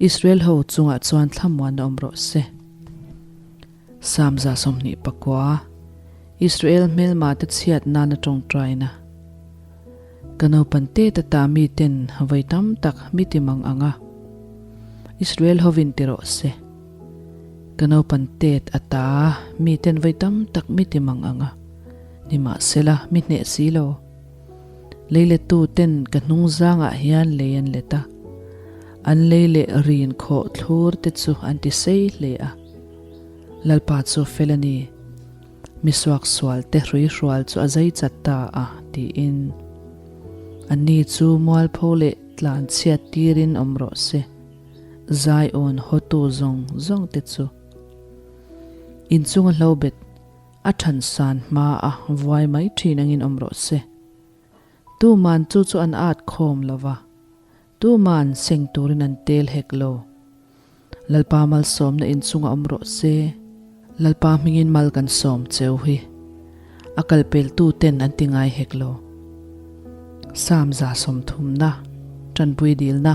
Israel ho chungah chuan thlamuan a awm rawh se. Psalm 29, Israel hmelma te chhiat nana tawngtaina. Ka naupan te ta ta mi ten vawi tam tak mi ti mang ang a, Israel hovin ti rawh se. Ka naupan tet ata mi ten vawi tam tak mi ti mang ang a, nimahsela mi hneh si lo. Leilettu ten ka hnung zangah hian lei an let a, an lei leh rin khawh thlur te chu an ti sei hle a. Lalpa chu fel a ni, mi suaksual te hruihrual chu a zai chat ta a, tiin. Anni chu mualpho leh tlan chhiat tirin awm rawh se, Zion hawtu zawng zawng te chu. Inchunga hlobet A than san hma a vuai mai thin angin awm rawh se. Tuman chu chu an at khawm lo va, tuman seng turin an tel hek lo. Lalpa malsawmna inchunga awm rawh se. Lalpa hmingin mal kan sawm cheu hi a kalpeltu ten an ti ngai hek lo. Psalm 30 na, Tanpui dilna,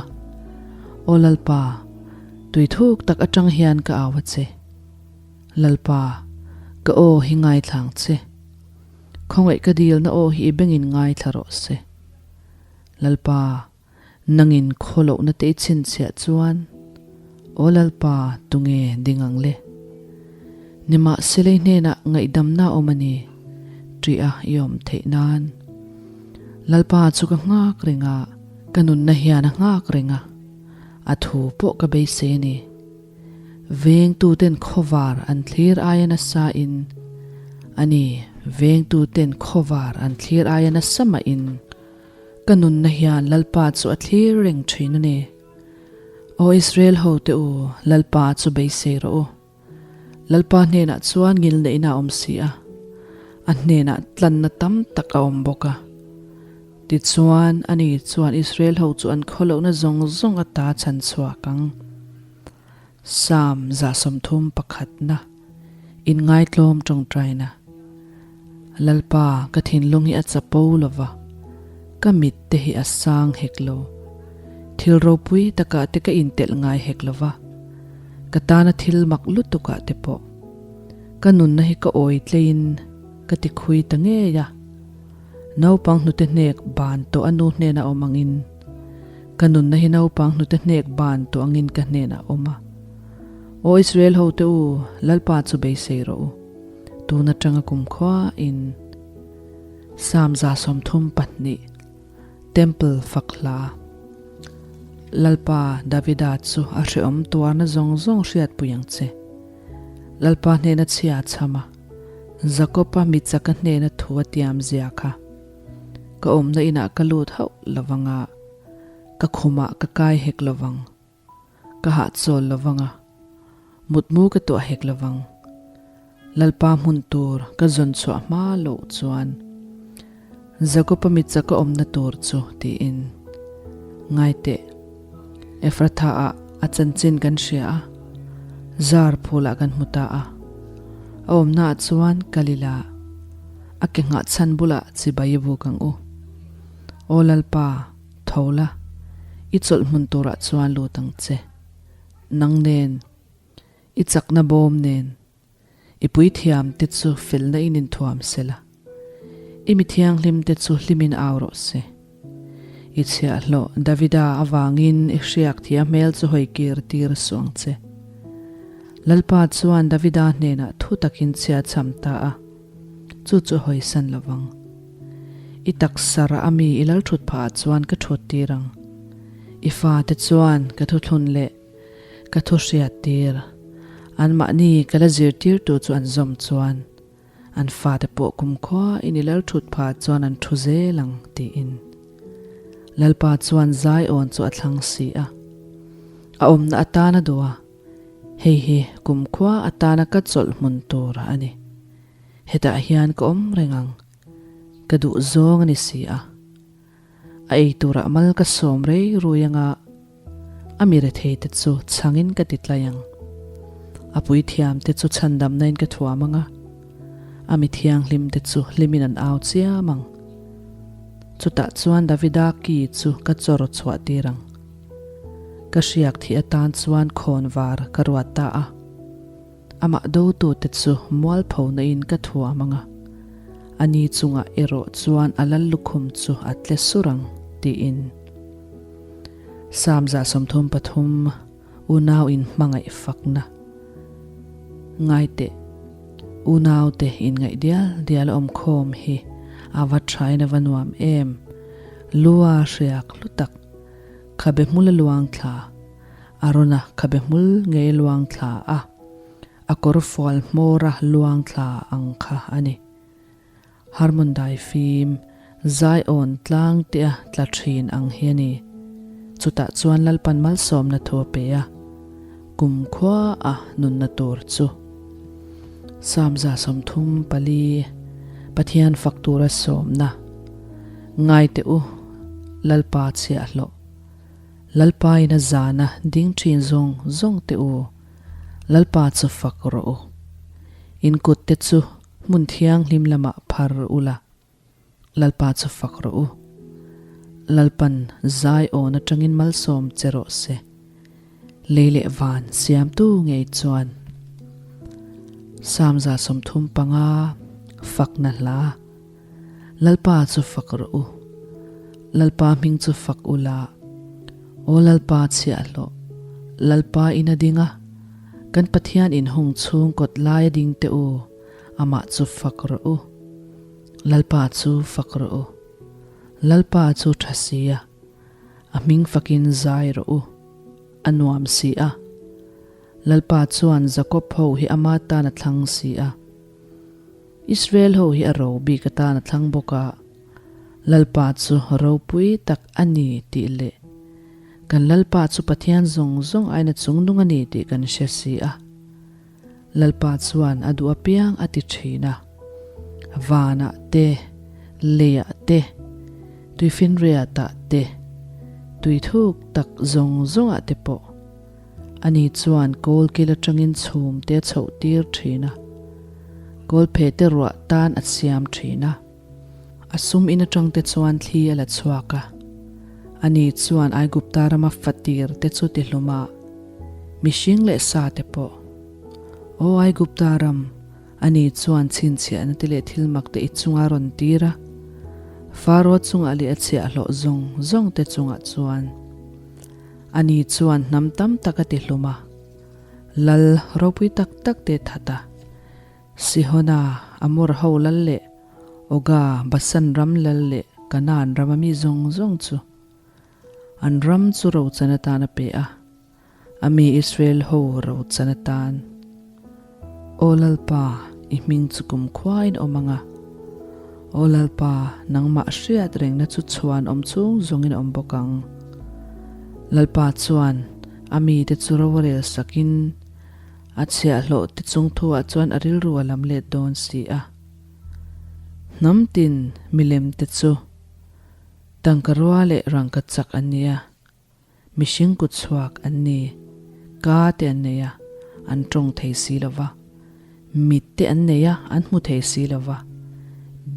Aw Lalpa, tui thuk tak atang hian ka au a che. Lalpa, ka aw hi ngaithla ang che. Khawngaih ka dilna aw hi i bengin ngaithla rawh se. Lalpa, nangin khawlohna te i chhinchhiah chuan, Aw Lalpa, tunge ding ang le? Nimahsela i hnenah ngaihdamna a awm a ni, ṭih a i awm theih nan. Lalpa chu ka nghak reng a, ka nunna hian a nghak reng a, a thu pawh ka beisei a ni. Vengtuten khawvar an thlir aia nasa in, a ni, vengtuten khawvar an thlir aia nasa mah in, ka nunna hian Lalpa chu a thlir reng thin a ni. Aw Israel hote u, Lalpa chu beisei rawh u. Lalpa hnenah chuan ngilneihna a awm si a, a hnenah tlanna tam tak a awm bawk a. Tichuan, ani chuan Israel ho chu an khawlohna zawng zawng ata chhan chhuak ang. Psalm 31, Inngaitlawm tawngtaina. Lalpa, ka thinlung hi a chapo lo va, ka mit te hi a sang hek lo. Thil ropui takah te ka intelh ngai hek lo va, ka tana thil mak lutukah te pawh. Ka nunna hi ka awi tleiin ka ti khui ta ngei a. Naupang hnute hnek ban tawh a nu hnena awm angin, ka nunna hi naupang hnute hnek ban tawh angin ka hnenah a awm a. Aw Israel hote u, Lalpa chu beisei rawh u. Tun atanga kumkhua in Psalm 32, Temple fak hla. Lalpa Davida chu a hrehawm tuarna zawng zawng hriatpui ang che. Lalpa hnena chhia a chham a. Jakob-a michaka hnena thu a tiam zia kha. Ka awmna inah ka lut hauh lo vang a, ka khumah ka kai hek lo vang. Ka hahchawl lo vang a, mutmu ka tuah hek lo vang. Lalpa hmun tur ka zawn chhuah hma loh chuan Jakob-a michaka awmna tur chu tiin ngai teh. Ephrathah-ah a chanchin kan hria a, zar phulah kan hmu ta a. A awmnaah chuan kal ila, a ke nghah chhan bulah chibai i buk ang u. Aw Lalpa, tho la, i chawlh hmun turah chuan lut ang che. Nang nen. I chakna bawm nen i puithiamte chu felna in inthuam sela, i mi thianghlimte chu hlimin au rawh se. I chhiahhlawh Davida avangin i hriak thia hmel chu hawi kir tir suh ang che. Lalpa chuan Davida hnenah thu takin chhia cham ta a, chu chu a hawisan lo vang. I taksa rah a mi i lal thut phah ah chuan ka thut tir ang. I fate chuan ka thuthlun leh ka thu hriat tir. Anmahni ka la zirtirtu chu an zawm chuan an fate pawh kumkhua in i lal thut phah chuan an thu zel ang tiin. Lalpa chuan Zion chu a thlang si a, a awmna atan a duh a, hei hi kumkhua atana ka chawlh hmun tur a ni. Hetah hian ka awm reng ang, ka duh zawng a ni si a. A ei turah mal ka sawm rei rui anga a mi rethei te chu chhangin ka ti tlai ang. A puithiam te chu chhandamna in ka thuam anga a mi thianghlim te chu hlimin an au chiam ang. Chutah chuan Davida ki chu ka chawr chhuah tir ang. Ka hriak thih atan chuan khawn var ka ruat ta a. Amah dotute chu mualphona in ka thuam ang a, ani chungah erawh chuan a lal lukhum chu a tle sur ang, tiin. Psalm 33 Unau in hmangaih fakna Ngaiteh, unaute inngaih dial dial a awmkhawm hi a va thain a va nuam em, lua hriak hlu tak, khabe hmula luang thla, Arona khabe hmul ngei luang thla a, a kawr fual hmawra luang thla ang kha a ni. Harmon dai fim, Zion tlang tia tla thin ang hi a ni. Chutah chuan Lalpan malsawmna thu a pe a, kumkhua a nunna tur chu. Psalm 34, Pathian fak tura sawmna, Ngai teh u, Lalpa chhiahhlawh. Lalpa in a zana ding thin zawng zawng te u, Lalpa chu fak rawh u. In kut te chu hmun thianghlim lamah phar u la, Lalpa chu fak rawh u. Lalpan zai awn atangin malsawm che rawh se. Lei leh van siamtu ngei chuan. Psalm 35 Fakna hla. Lalpa chu fak rawh u. Lalpa hming chu fak u la. Aw Lalpa chhiahhlawh, Lalpa in a ding a, kan Pathian in hung chhung kawt lai a ding teh u, amah chu fak rawh u. Lalpa chu fak rawh u. Lalpa chu tha si a, a hming fakin zai rawh u, a nuam si a. Lalpa chuan Jakob ho hi ama tan a thlang si a. Israel ho hi a ro bik atan a thlang bawk a, Lalpa chu ropui tak a ni tih leh kan Lalpa chu Pathian zawng zawng aina chungnung a ni tih kan hre si a. Lalpa chuan a duh apiang a ti thin a, vanah te, leiah te, tuifinriatah te, tuithuk tak zawng zawngah te pawh Ani chuan kawlkil atangin chhum te a chhoh tir thin a, kawlphe te ruah tan a siam thin a. A sum in atang te chuan thli a la chhuak a. Ani chuan Aigupta rama fatir te chu ti hlum a, mihring leh sa te pawh. Aw Aigupta ram, ani chuan chhinchhiahna te leh thil mak te i chunga rawn tir a, Faro chungah leh a chhiahhlawh zawng zawng te chungah chuan. Ani chuan hnam tam tak a ti hlum a, lal ropui tak tak te that a. Sihona, Amor ho lal leh Oga, Basan ram lal leh Kanaan rama mi zawng zawng chu an ram chu rochan atan a pe a, a mi Israel ho rochan atan. Aw Lalpa, i hming chu kumkhuain awm ang a. Aw Lalpa, nangmah hriat rengna chu chhuan awm chung zawngin awm bawk ang. Lalpa chuan a mite chu ro a rel sakin, a chhiahhlawh te chung thuah chuan a rilru a lam let dawn si a. Hnam tin milem te chu tangka rua leh rangka chak an ni a. Mihring kut chhuak an ni. Ka te an nei a, an tawng thei si lo va. Mit te an nei a, an hmu thei si lo va.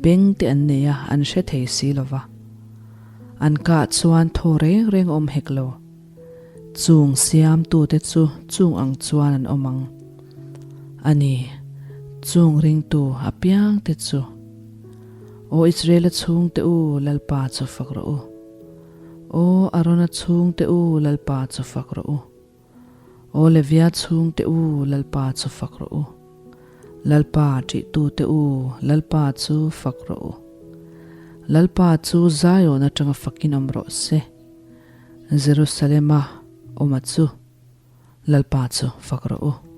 Beng te an nei a, an hre thei si lo va. An kah chuan thaw reng reng awm hek lo. Chung siamtute chu chung ang chuan an awm ang. A ni, chung ringtu apiangte chu. Aw Israela chhungte u, Lalpa chu fak rawh u. Aw Arona chhungte u, Lalpa chu fak rawh u. Aw Levia chhungte u, Lalpa chu fak rawh u. Lalpa ṭihtute u, Lalpa chu fak rawh u. Lalpa chu Zion aṭanga fakin awm rawh se. Jerusalema awma chu Lalpa chu fak rawh u.